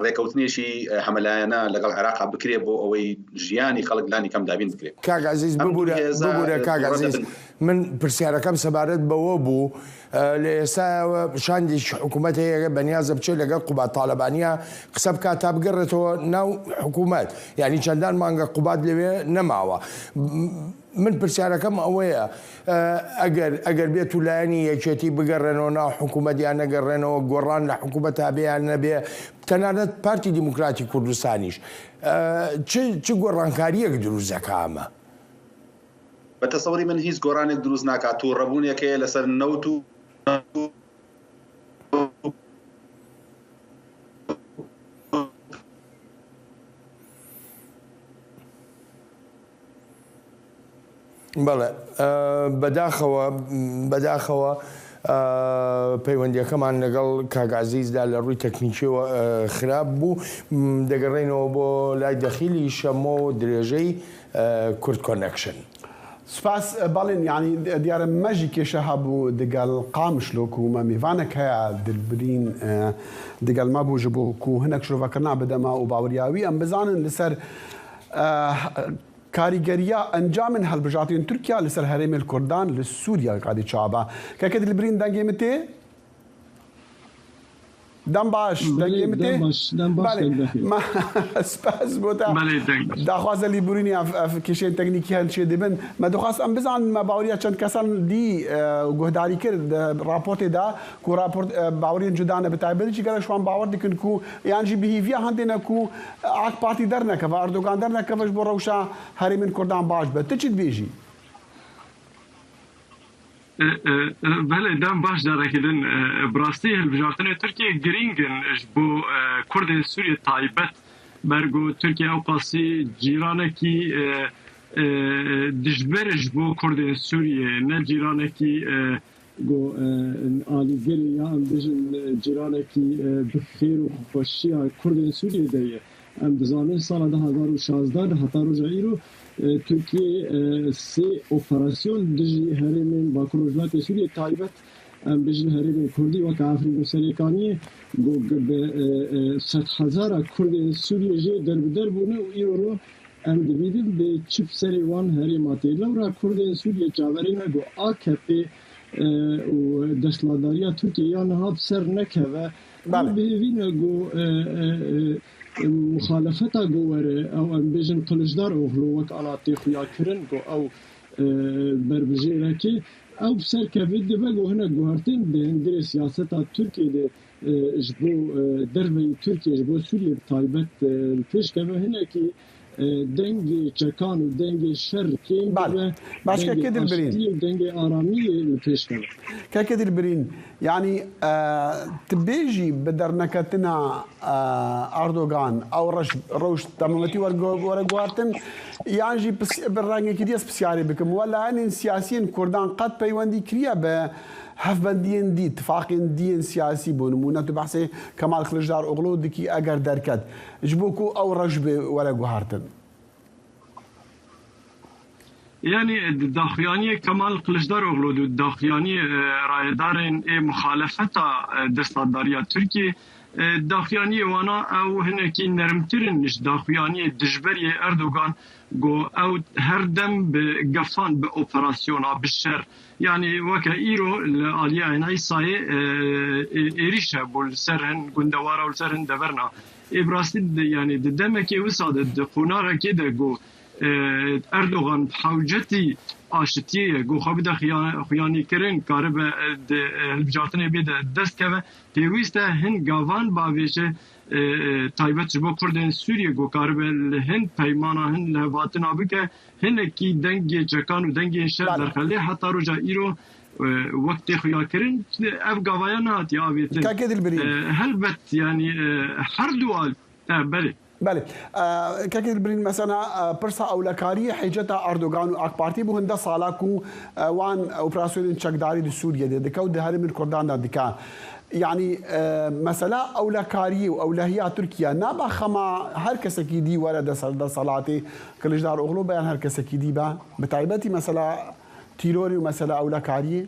ڕێکەوتنێکی هەمەلایەنە لەگەڵ عێراقا بکرێ بۆ ئەوەی ژیانی خەڵک لانی کەم دابین بکرێ. کاک عەزیز، ئەم ببوورە، دوو هێزە ببوورە، کاک دووڕە عەزیز. دەبن. من پرسیارەکەم سەبارەت بەوە بوو، ئە، لە ئێستاوە شاندێکی حکوومەت هەیە، بە نیازە بچێت لەگەڵ قوباد تاڵەبانیا قسە بکات تا بگەڕێتەوە ناو حکوومەت. یعنی چەندان مانگە قوباد لەوێ نەماوە. م-، من پرسیارەکەم ئەوەیە، ئە، ئەگەر، ئەگەر بێت و لایەنی یەکێتی بگەڕێنەوە ناو حکوومەت یان نەگەڕێنەوە، گۆڕان لە حکوومەت هەبێ یان نەبێ، تەنانەت پارتی دیموکراتی کوردستانیش، ئە، چ، چ گۆڕانکاریەک دروست دەکا ئەمە؟ بە تەسەوری من هیچ گۆڕانێک دروست ناکات. تووڕەبوونێک هەیە لەسەر نەوت و بەڵێ، ئە، بەداخەوە، بەداخەوە، ئە، پەیوەندیەکەمان لەگەڵ کاک عەزیزدا لە ڕووی تەکنیکیەوە، ئە، خراپ بوو. م، دەگەڕێینەوە بۆ لای دەخیلی شەمۆ و درێژەی، ئە، کورد کۆنەکشن. سپاس، بەڵێن، یعنی، دیارە مەژی کێشە هەبوو دەگەڵ قامشلۆک و مە میوانەک هەیە دلبرین، ئە، دەگەڵ مە بوو ژ بۆ کو هەنێک شرۆڤەکردنا بدەمە و باوریاوی ئەم بزانن لەسەر، ئە، Karîgeriya encamên hilbijartinên Tirkiye li ser herêmên Kurdan li Sûriye qadî çawa be? Keke Dilbirîn, dengê min tê? Dem baş, dengê min tê? Belê, dem baş, dem baş, Belê. Deng baş. Me, spas bo te. Belê, deng baş. Daxwaza lîbûrînê ev, ev kêşeyên teknîkî hene çê dibin. Me dixwest em bizanin, me baweriya çend kesan dî, e, û guhdarî kir di raportê de, ku raport, e, baweriyên cuda ne, bi taybetî jî gelek ji wan bawer dikin ku, yan jî bi hêviya hindê ne ku AK Partî dernekeve, Erdogan dernekeve ji bo rewşa herêmên Kurdan baş be. Tu çi dibêjî? E, e, e, belê, dem baş carekî din. E, bi rastî hilbijartinê Tirkiyê girîng in ji bo, e, Kurdên Sûriyê taybet. Ber ku Tirkiye ewqasî cîranekî, e, e, dijber ji bo Kurdên Sûriyê, ne cîranekî, e, ku, e, alîgirê ya em bêjin, e, cîranekî, e, bi xêr û xweşiya Kurdên Sûriyê de ye. Em dizanin sala du hazar û şazdeh de heta roja îro, e, Tirkiye, e, sê operasyon dijî herêmên Bakur Rojhilatê Sûriyê taybet, em bêjin herêmên Kurdî weke Efrîn û Serêkaniyê, ku bi, e, e, sedhezara Kurdên Sûriyê jê derbider bûne û îro ro em dibînin bi çi bi serê wan herêma tê. Lewra Kurdên Sûriyê çaverê ne ku A K P, e, û desthilatdariya Tirkiyê ya niha bi ser nekeve. Belê. Ew bi hêvî ne ku, e, e, e, e, muxalefeta ku were, ew em bêjin Kiliçdaroglu wek ana tê xuya kirin ku ew, e, berbijêrek e, ew bi ser keve dibe ku hinek guhertin di hundirê siyaseta Tirkiyê de, e, ji bo, e, derveyî Tirkiye, ji bo Sûriye bi taybet, e, li pêş keve hinekî, e, dengê çekan û dengê şer kêm Belê. bibe, Başka dengê kedil birîn. aştiyê û dengê aramiyê li pêş keve. Keke Dilbirîn, yanî, e, tu bêjî bi derneketina, e, Erdogan, ew reş-, rewş temametî were gu-, were guhartin, yan jî pis-, bi rengekî dî ez pisyarê bikim. We layenên siyasiyên Kurdan qet peywendî kiriye bi hevbendiyên dî, tifaqên dî yên siyasî, bo nimûne tu behsê Kemal Kiliçdaroglu dikî, eger derket, ji bo ku ew reş bê were guhartin? Yanî, di daxuyaniyê Kemal Kiliçdaroglu, di daxuyaniyê, e, rayedarên ê muxalefeta, e, desthilatdariya Tirkiyê, e, daxuyaniyê wana ew hinekî nermtir in ji daxuyaniyê dijberiyê Erdogan, ku ew her dem bi gefan, bi operasyona, bi şer, yanî weke îro li aliyê Eyn Îsayê, e, e, êrîş hebû li ser hin gundewara û li ser hin deverna. Ê bi rastî di, yanî di demekê wisa de, di qonarekê de ku, e, Erdogan bi hewcetî aşitiyê ye, ku xwe bide xiya-, xuyanîkirin, karibe, e, di, e, hilbijartinê bê de dest keve, pêwîst e hin gavan bavêje, e, e, taybet ji bo Kurdên Sûriyê, ku karibe li hin peymana, hin lihevhatina bike, hinekî dengê çekan û dengên şer Belê. derxe. Lê heta roja îro, e, wek tê xuyakirin, ev gavaya nehatiye avêtin. Kake Dilbirîn. E, helbet, yanî, e, her du al-, e, belê. Belê. E, Keke Dilbirîn, mesela, e, pirsa ewlekariyê hêceta Erdogan û AK Partî bû hinde sala ku, e, wan operasyonên çekdarî di Sûriyê de dike û di herêmên Kurdan de dike. Yanî, e, mesela ewlekariyê û ewlehiya Tirkiye nabe xema her kesekî dî were de ser desthilatê Kiliçdaroglu be yan her kesekî dî be? Bi taybetî mesela tîrorê û mesela ewlekariyê?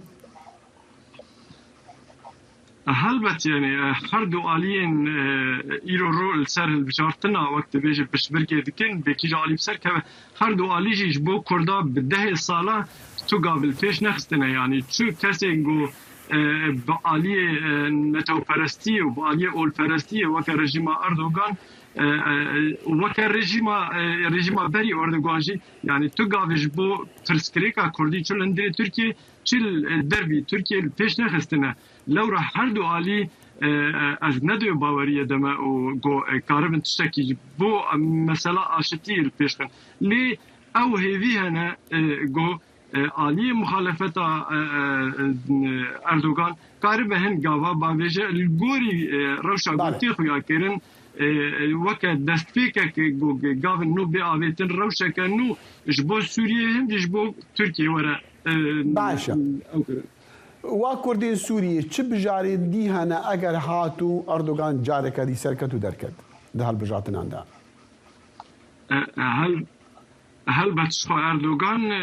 Helbet, yanî, e, her du aliyên, e, îro ro li ser hilbijartina, wek dibêje, piştbirkê dikin, bêkî ji alî bi ser keve. Her du alî jî ji bo Kurda bi dehê sala tu gav li pêş nexistine. Yanî çi kesên ku, e, bi aliyê, e, netewperestiyê û bi aliyê olperestiyê weke rejîma Erdogan, e, e, weke rejîma, e, rejîma berî Erdogan jî, yanî tu gavê ji bo pirsgirêka Kurdî çi li hundirê Tirkiyê, çi li dervî Tirkiyê li pêş nexistine. Lewra her du alî, e, e, ez ne di wê baweriyê de me û ku, e, karibin tiştekî ji bo, e, mesela aşitiyê li pêş xin. Lê ew hêvî hene, e, ku, e, aliyê muxalefeta, e, e, e, Erdogan karibe hin gava bavêje li gorî, e, rewşa Belê. ku tê xuya kirin, e, e, weke destpêkek ku gavin nû bê avêtin, rewşeke nû ji bo Sûriyê, hin jî ji bo Tirkiyê were, e, Baş e. ew kirin. Wa Kurdên Sûriyê çi bijarên dî hene eger hat û Erdogan careke dî serket û derket di hilbijartinan de? E, e, hel-, helbet ji xwe Erdogan, e,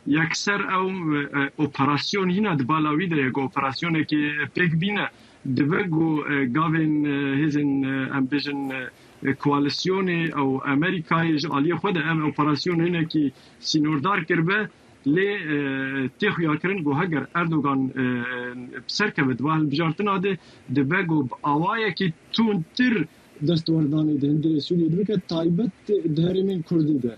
yekser ew, e, operasyon hîna di bala wî de ye, ku operasyonekê pêk bîne. Dibe ku, e, gavên, e, hêzên, e, em bêjin, e, e, koalîsyonê ew Amerîkayê ji aliyê xwe de ev operasyon hinekî sînordar kiribe, lê, e, tê xuyakirin ku heger Erdogan, e, bi ser keve di va hilbijartina de, dibe ku bi awayekî tundtir destwerdanê di hundirê Sûriyê de bike, taybet di herêmên Kurdî de.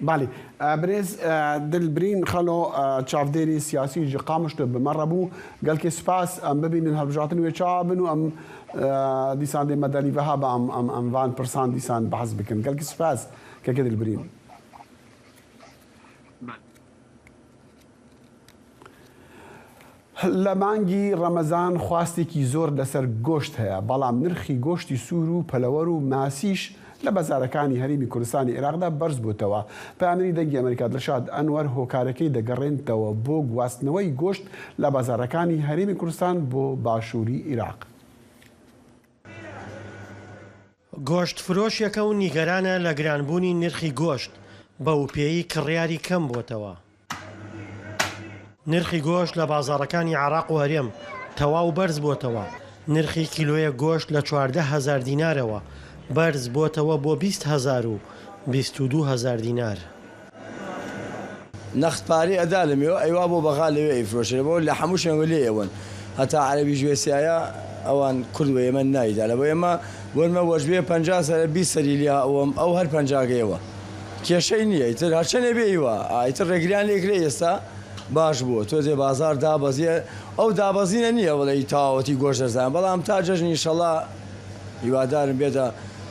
Belê. E, birêz, e, Dilbirîn Xelo, e, çavdêrî siyasî ji Qamişlo bi me re bû. Gelkî spas, em bibînin hilbijartin wê çawa bin û em, e, dîsan dê me delî ve hebe em, em, em van pirsan dîsan behs bikin. Gelkî spas, keke Dilbirîn. Belê. لە مانگی ڕەمەزان خواستێکی زۆر لەسەر گۆشت هەیە، بەڵام نرخی گۆشتی سوور و پەلەوەر و ماسیش لە بازارەکانی هەرێمی کوردستانی عێراقدا بەرز بووتەوە. پەیامنێری دەنگی ئەمریکا دڵشاد ئەنوەر هۆکارەکەی دەگەڕێنتەوە بۆ گواستنەوەی گۆشت لە بازارەکانی هەرێمی کوردستان بۆ باشووری عێراق. گۆشت فرۆشێکە و نیگەرانە لە گرانبوونی نرخی گۆشت، بە وپێی کڕیاری کەم بۆتەوە. نرخی گۆشت لە بازاڕەکانی عێراق و هەرێم تەواو بەرز بۆتەوە. نرخی کیلۆیە گۆشت لە چواردە هەزار دینارەوە بەرز بۆتەوە بۆ بیست هەزار و بیست و دوو هەزار دینار. نەخت پارەی ئەدا لە مێوە ئەیوا بۆ بەغا لەوێ ئەیفرۆشێ، بۆ لە هەموو شوێن وە لێ ئەوەن. هەتا عەرەبیش وێ سیایە ئەوان کورد وە ئێمە نایدا. لە بۆ ئێمە وەرمە وەژبێ پەنجا سەرە بیست سەری لیا ئەوەم، ئەو هەر پەنجاگەیەوە. کێشەی نییە، ئیتر هەرچەنێ بێ ئیوا. ئیتر ڕێگریان لێکرێ ئێستا باش بووە. تۆ دێ بازار دابەزیە، ئەو دابەزینە نییە وەڵێ تەواوەتی گۆشت دەرزان. بەڵام تا جەژنی ئینشەڵا هیوادارم بێتە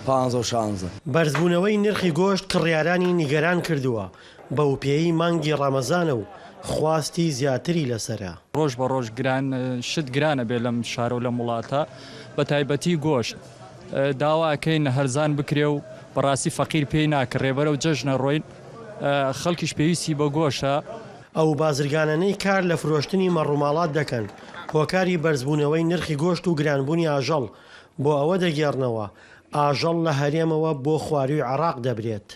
پانزە و شانزە. بەرزبوونەوەی نرخی گۆشت کڕیارانی نیگەران کردووە. بە وپێی مانگی ڕەمەزانە و خواستی زیاتری لەسەرە. ڕۆژ بە ڕۆژ گران، شت گرانە بێ لەم شارە و لەم وڵاتە، بە تایبەتی گۆشت. داواکەین هەرزان بکرێ و بەڕاستی فەقیر پێی ناکرێ. بەرەو جەژنە ڕۆین، خەڵکیش پێویستی بە گۆشە. ئەو بازرگانانەی کار لە فرۆشتنی مەڕوماڵات دەکەن، هۆکاری بەرزبوونەوەی نرخی گۆشت و گرانبوونی ئاژەڵ بۆ ئەوە دەگێڕنەوە ئاژەڵ لە هەرێمەوە بۆ خواروی عێراق دەبرێت.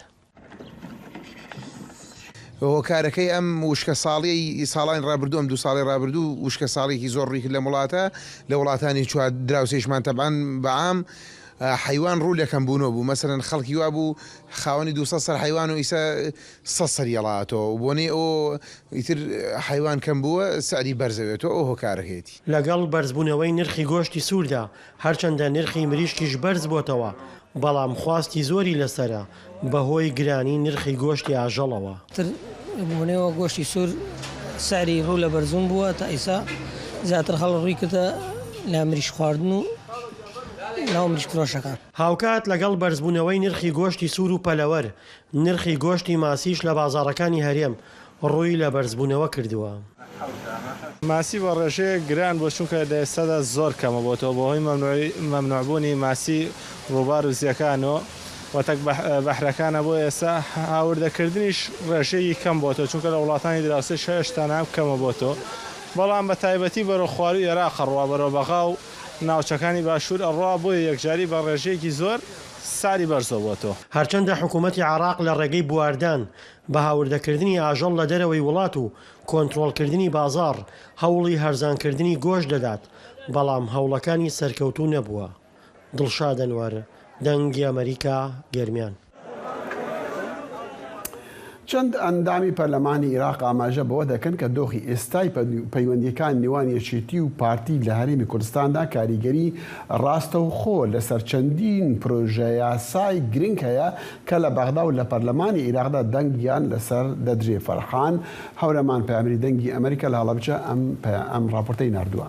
هۆکارەکەی ئەم وشکە ساڵیەی ساڵانی ڕابردوو، ئەم دوو ساڵی ڕابردوو وشکە ساڵێکی زۆر ڕووی کرد لەم وڵاتە، لە وڵاتانی چوار دراوسێشمان تەبعەن بەعام، ئە، حەیوان ڕوو لەکەم بوونەوە بوو. مەسەلەن خەڵکی وا بوو خاوەنی دوو سەد سەر حەیوان و ئیسا سەد سەر یەڵاتەوە. بۆنەی ئەو ئیتر حەیوان کەم بووە، سعری بەرزەوێتەوە، ئەو هۆکارەکەیەتی. لەگەڵ بەرزبوونەوەی نرخی گۆشتی سووردا، هەرچەندە نرخی مریشکیش بەرز بۆتەوە، بەڵام خواستی زۆری لەسەرە بەهۆی گرانی نرخی گۆشتی ئاژەڵەوە. تر بۆنەوە گۆشتی سوور سعری ڕوو لە بەرزوون بووە، تا ئیسا زیاتر خەڵک ڕووی کردە لە مریشک خواردن و لەو مریشک فرۆشەکان. هاوکات لەگەڵ بەرزبوونەوەی نرخی گۆشتی سوور و پەلەوەر، نرخی گۆشتی ماسیش لە بازاڕەکانی هەرێم ڕووی لە بەرزبوونەوە کردووە. ماسی بە ڕێژەیەک گران بووە، چونکە لە ئێستادا زۆر کەمە بۆتەوە بەهۆی مەمنوعی-، مەمنوعبوونی ماسی ڕووبار و زیەکانەوە و تەک بەح-، بەحرەکانە. بۆ ئێستا هاوردەکردنیش ڕێژەیەکی کەم بۆتەوە، چونکە لە وڵاتانی دراوسێش هێشتا نام کەمە بۆتەوە. بەڵام بە تایبەتی بەرەو خواروی عێراق ئەڕوا، بەرەو بەغا و ناوچەکانی باشوور ئەڕوا، بۆیە یەکجاری بە ڕێژەیەکی زۆر سعری بەرزەوە بۆتەوە. هەرچەندە حکوومەتی عێراق لە ڕێگەی بواردان بە هاوردەکردنی ئاژەڵ لە دەرەوەی وڵات و کۆنترۆڵکردنی بازاڕ هەوڵی هەرزانکردنی گۆشت دەدات، بەڵام هەوڵەکانی سەرکەوتوو نەبووە. دڵشاد ئەنوەر، دەنگی ئەمریکا، گەرمیان. چەند ئەندامی پەرلەمانی عێراق ئاماژە بەوە دەکەن کە دۆخی ئێستای پەیوەندیەکان نێوان یەکێتی و پارتی لە هەرێمی کوردستاندا کاریگەری ڕاستەوخۆ لەسەر چەندین پرۆژە یاسای گرنگ هەیە کە لە بەغدا و لە پەرلەمانی عێراقدا دەنگیان لەسەر دەدرێ. فەرحان هەورەمان، پەیامنێری دەنگی ئەمریکا لە هەڵەبجە، ئەم پە-، ئەم ڕاپۆرتەی ناردووە.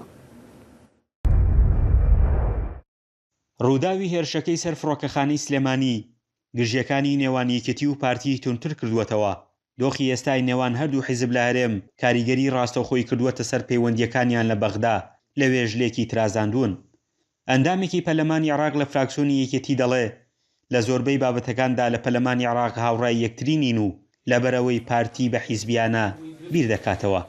ڕووداوی هێرشەکەی سەر فڕۆکەخانەی سلێمانی گرژیەکانی نێوان یەکێتی و پارتی توندتر کردووەتەوە. دۆخی ئێستای نێوان هەردوو حیزب لە هەرێم کاریگەری ڕاستەوخۆی کردووەتە سەر پەیوەندیەکانیان لە بەغدا، لەوێش لێکی ترازاندوون. ئەندامێکی پەرلەمانی عێراق لە فراکسیۆنی یەکێتی دەڵێ، لە زۆربەی بابەتەکاندا لە پەرلەمانی عێراق هاوڕای یەکتری نین و لەبەرئەوەی پارتی بە حیزبیانە بیر دەکاتەوە.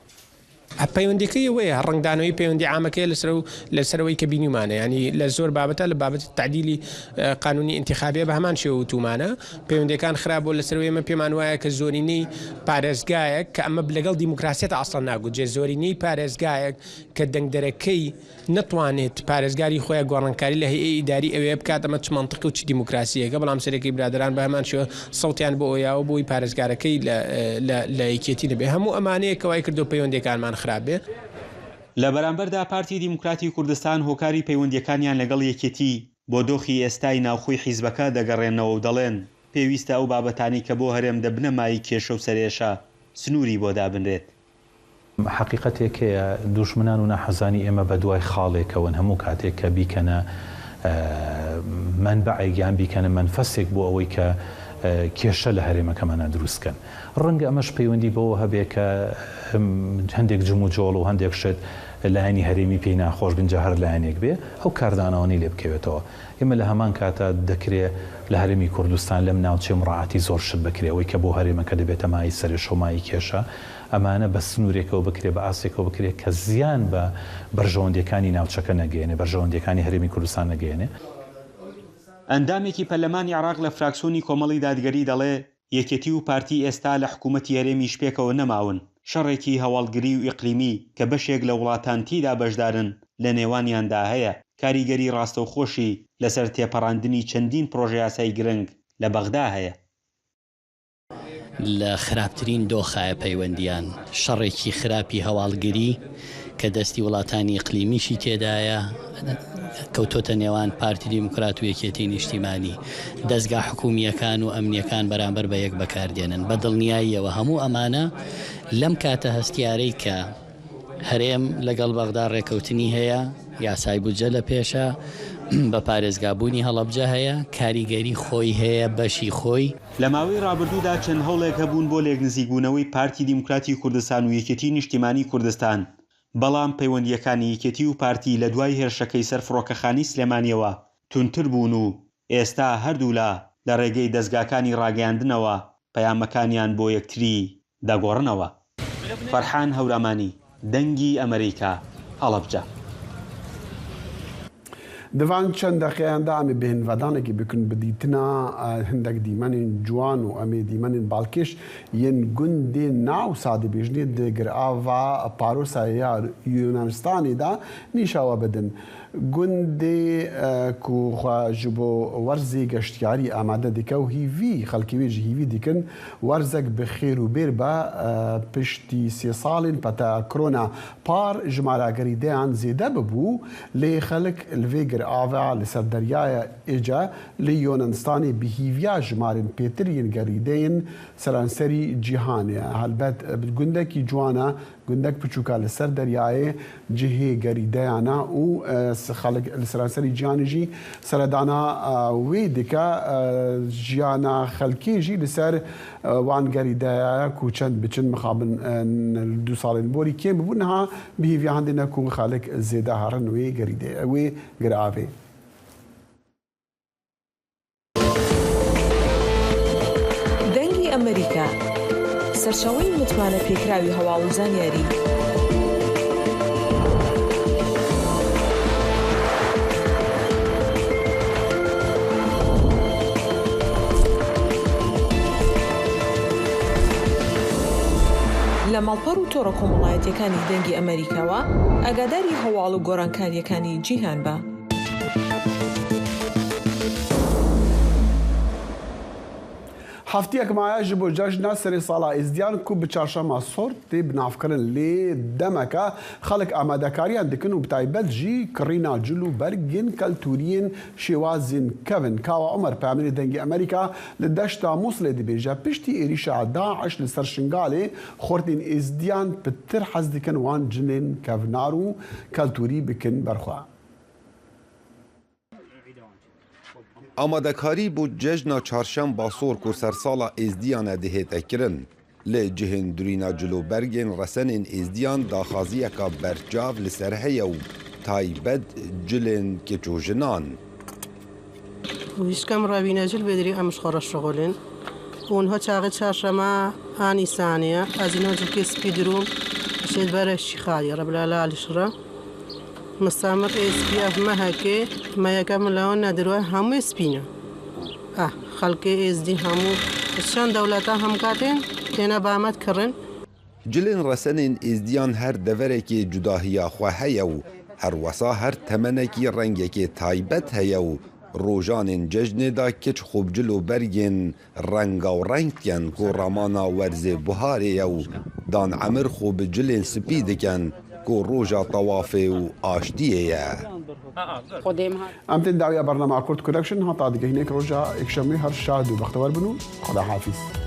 پەیوەندیەکەی ئەوەیە، ڕەنگدانەوەی پەیوەندی عامەکەی لەسەر و، لەسەر ئەوەی کە بینیمانە، یعنی لە زۆر بابەتە، لە بابەتی تعدیلی، ئە، قانونی انتخابیە بە هەمان شێوە وتومانە. پەیوەندیەکان خراپ بۆ لەسەر ئێمە پێمان وایە کە زۆرینەی پارێزگایەک کە ئەمە لەگەڵ دیموکراسیەت ئاسڵان ناگوجێ، زۆرینەی پارێزگایەک کە دەنگدەرەکەی نەتوانێت پارێزگاری خۆیان گۆڕانکاری لە هەیئەی ئیداری ئەوێ بکات، ئەمە چ مەنتقی و چ دیموکراسیەکە؟ بەڵام سەرێکی برادران بە هەمان شێوە سەوتیان بۆ ئەوەیاوە بۆی پارێزگارەکەی لە، لە، لە یەکێتی نەبێ. هەموو ئەمانەیە کە وای کردو پەیوەندیەکانمان خراپ بێ. لە بەرامبەردا پارتی دیموکراتی کوردستان هۆکاری پەیوەندیەکانیان لەگەڵ یەکێتی بۆ دۆخی ئێستای ناوخۆی حیزبەکە دەگەڕێنەوە و دەڵێن پێویستە ئەو بابەتانی کە بۆ هەرێم دەبنە مای کێشە و سەرێشە سنووری بۆ دابنرێت. حەقیقەتێک هەیە، دوژمنان و ناحەزانی ئێمە بە دوای خاڵێکەوەن، هەموو کاتێک کە بیکەنە، ئە، مەنبەعێک یان بیکەنە مەنفەسێک بۆ ئەوەی کە، ئە، کێشە لە هەرێمەکەمانە دروست کەن. ڕەنگە ئەمەش پەیوەندی بەوە هەبێ کە، ئم، هەندێک جم و جۆڵ و هەندێک شت لایەنی هەرێمی پێی ناخۆش بن، جا هەر لایەنێک بێ، ئەو کاردانەوانی لێ بکەوێتەوە. ئێمە لە هەمان کاتا دەکرێ لە هەرێمی کوردستان لەم ناوچەی مڕاعاتی زۆر شت بکرێ، ئەوەی کە بۆ هەرێمەکە دەبێتە مای سەرێشە و مای کێشە، ئەمانە بە سنوورێکەوە بکرێ، بە ئاسێکەوە بکرێ کە زیان بە بەرژەوەندیەکانی ناوچەکە نەگەیەنێ، بەرژەوەندیەکانی هەرێمی کوردستان نەگەیەنێ. ئەندامێکی پەرلەمانی عێراق لە فراکسیۆنی کۆمەڵی دادگەری دەڵێ یەکێتی و پارتی ئێستا لە حکوومەتی هەرێمیش پێکەوە نەماون، شەڕێکی هەواڵگری و ئیقلیمی کە بەشێک لە وڵاتان تیدا بەشدارن لە نێوانیاندا هەیە، کاریگەری ڕاستەوخۆشی لەسەر تێپەڕاندنی چەندین پرۆژە یاسای گرنگ لە بەغدا هەیە. لە خراپترین دۆخایە پەیوەندیان، شەڕێکی خراپی هەواڵگری کە دەستی وڵاتانی ئیقلیمیشی تێدایە، کەوتۆتە نێوان پارتی دیموکرات و یەکێتی نیشتیمانی. دەستگا حکوومیەکان و ئەمنیەکان بەرامبەر بە یەک بەکاردێنن. بە دڵنیاییەوە هەموو ئەمانە لەم کاتە هەستیارەی کە هەرێم لەگەڵ بەغدا ڕێکەوتنی هەیە، یاسای بودجە لە پێشە، بە پارێزگابوونی هەڵەبجە هەیە، کاریگەری خۆی هەیە، بەشی خۆی. لە ماوەی ڕابردوودا چەند هەوڵێک هەبوون بۆ لێکنزیکبوونەوەی پارتی دیموکراتی کوردستان و یەکێتی نیشتیمانی کوردستان، بەڵام پەیوەندیەکانی یەکێتی و پارتی لە دوای هێرشەکەی سەر فڕۆکەخانەی سلێمانیەوە توندتر بوون و ئێستا هەردوولا لە ڕێگەی دەستگاکانی ڕاگەیاندنەوە پەیامەکانیان بۆ یەکتری دەگۆڕنەوە. فەرحان هەورامانی، دەنگی ئەمریکا، هەڵەبجە. Di van çend deqeyan de em ê bêhnvedanekê bikin bi dîtina, e, hindek dîmenên ciwan û em ê dîmenên balkêş yên gundê Nawsa dibêjinê di girava Parosaya ya Yunanistanê de nîşa we bidin. Gundê, e, ku xwe ji bo werzê geştyarî amade dike û hîvî, xelkê wê jî hîvî dikin, werzek bi xêr û bêr be, e, piştî sê salên peta korona par jimara gerîdeyan zêde bibû, lê xelk li vê girava li ser Deryaya Êce li Yunanistanê bi hîviya jimarên pêtir yên gerîdeyên seranserî cîhanê. Helbet, e, gundekî ciwan e, gundek piçûk e li ser deryayê, cihê gerîdeyan e û, e, s-, xelk li seranserî cîhanê jî seredana, e, wê dike, e, jiyana xelkê jî li ser, e, wan gerîdeya ku çend biçin mixabin, e, n-, du salên borî kêm bibû, niha bi hêviya hindê ne ku xelk zêde herin wê gerîdê, wê giravê. دەنگی ئەمریکا، سەرچاوەی متمانە پێکراوی هەواڵ و زانیاری. لە ماڵپەڕ و تۆڕە کۆمەڵایەتیەکانی دەنگی ئەمریکاوە ئاگاداری هەواڵ و گۆڕانکاریەکانی جیهان بە. Heftiyek maye ji bo cejna serê sala Êzdiyan ku bi çarşema sor tê binavkirin, lê demeke xelk amadekariyan dikin û bi taybet jî kirîna cil û bergên keltûriyên şêwazên kevin. Kawa Omer, peyamnêrê Dengê Amerîka li deşta Mûsilê dibêje, piştî êrîşa DAIŞ li ser Şingalê, xortên Êzdiyan pitir hez dikin wan cilên kevnar û keltûrî bikin ber xwe. Amadekarî bo cejna Çarşemba Sor ku sersala Êzdiyan e dihête kirin. Li cihên durîna cil û bergên resenên Êzdiyan daxwaziyeka berçav li ser heye û taybet cilên keç û jinan. Wîşkem rewîne cil bêdirî em ji xwe re şixulin. Û niha çaxê çarşema anî saniye, ez îna cilkê spî dirûm, ji Çêl bere şîxalî, Rebbil Alî şira. Misamir ê spî ev mehekê, meyeke min lewan nedirwe, hemû ê spî ne. Ah, xelkê êzdî hemû şan dewleta hemkatên têne bamet kirin. Cilên resenên êzdiyan her deverekê cudahiya xwe heye û her wesa her temenekî rengekê taybet heye û rojanên cejnê de kiç xwe bi cil û bergên renga û reng dikin ku ramana werzê buharê ye û dan emir xwe bi cilên spî dikin ku roja tewafê û aştiyê ye. Em tên dawiya bernama Kurd Connection, heta digihînê ki roja yekşemê her şad û bextewer bin û Xweda hafiz.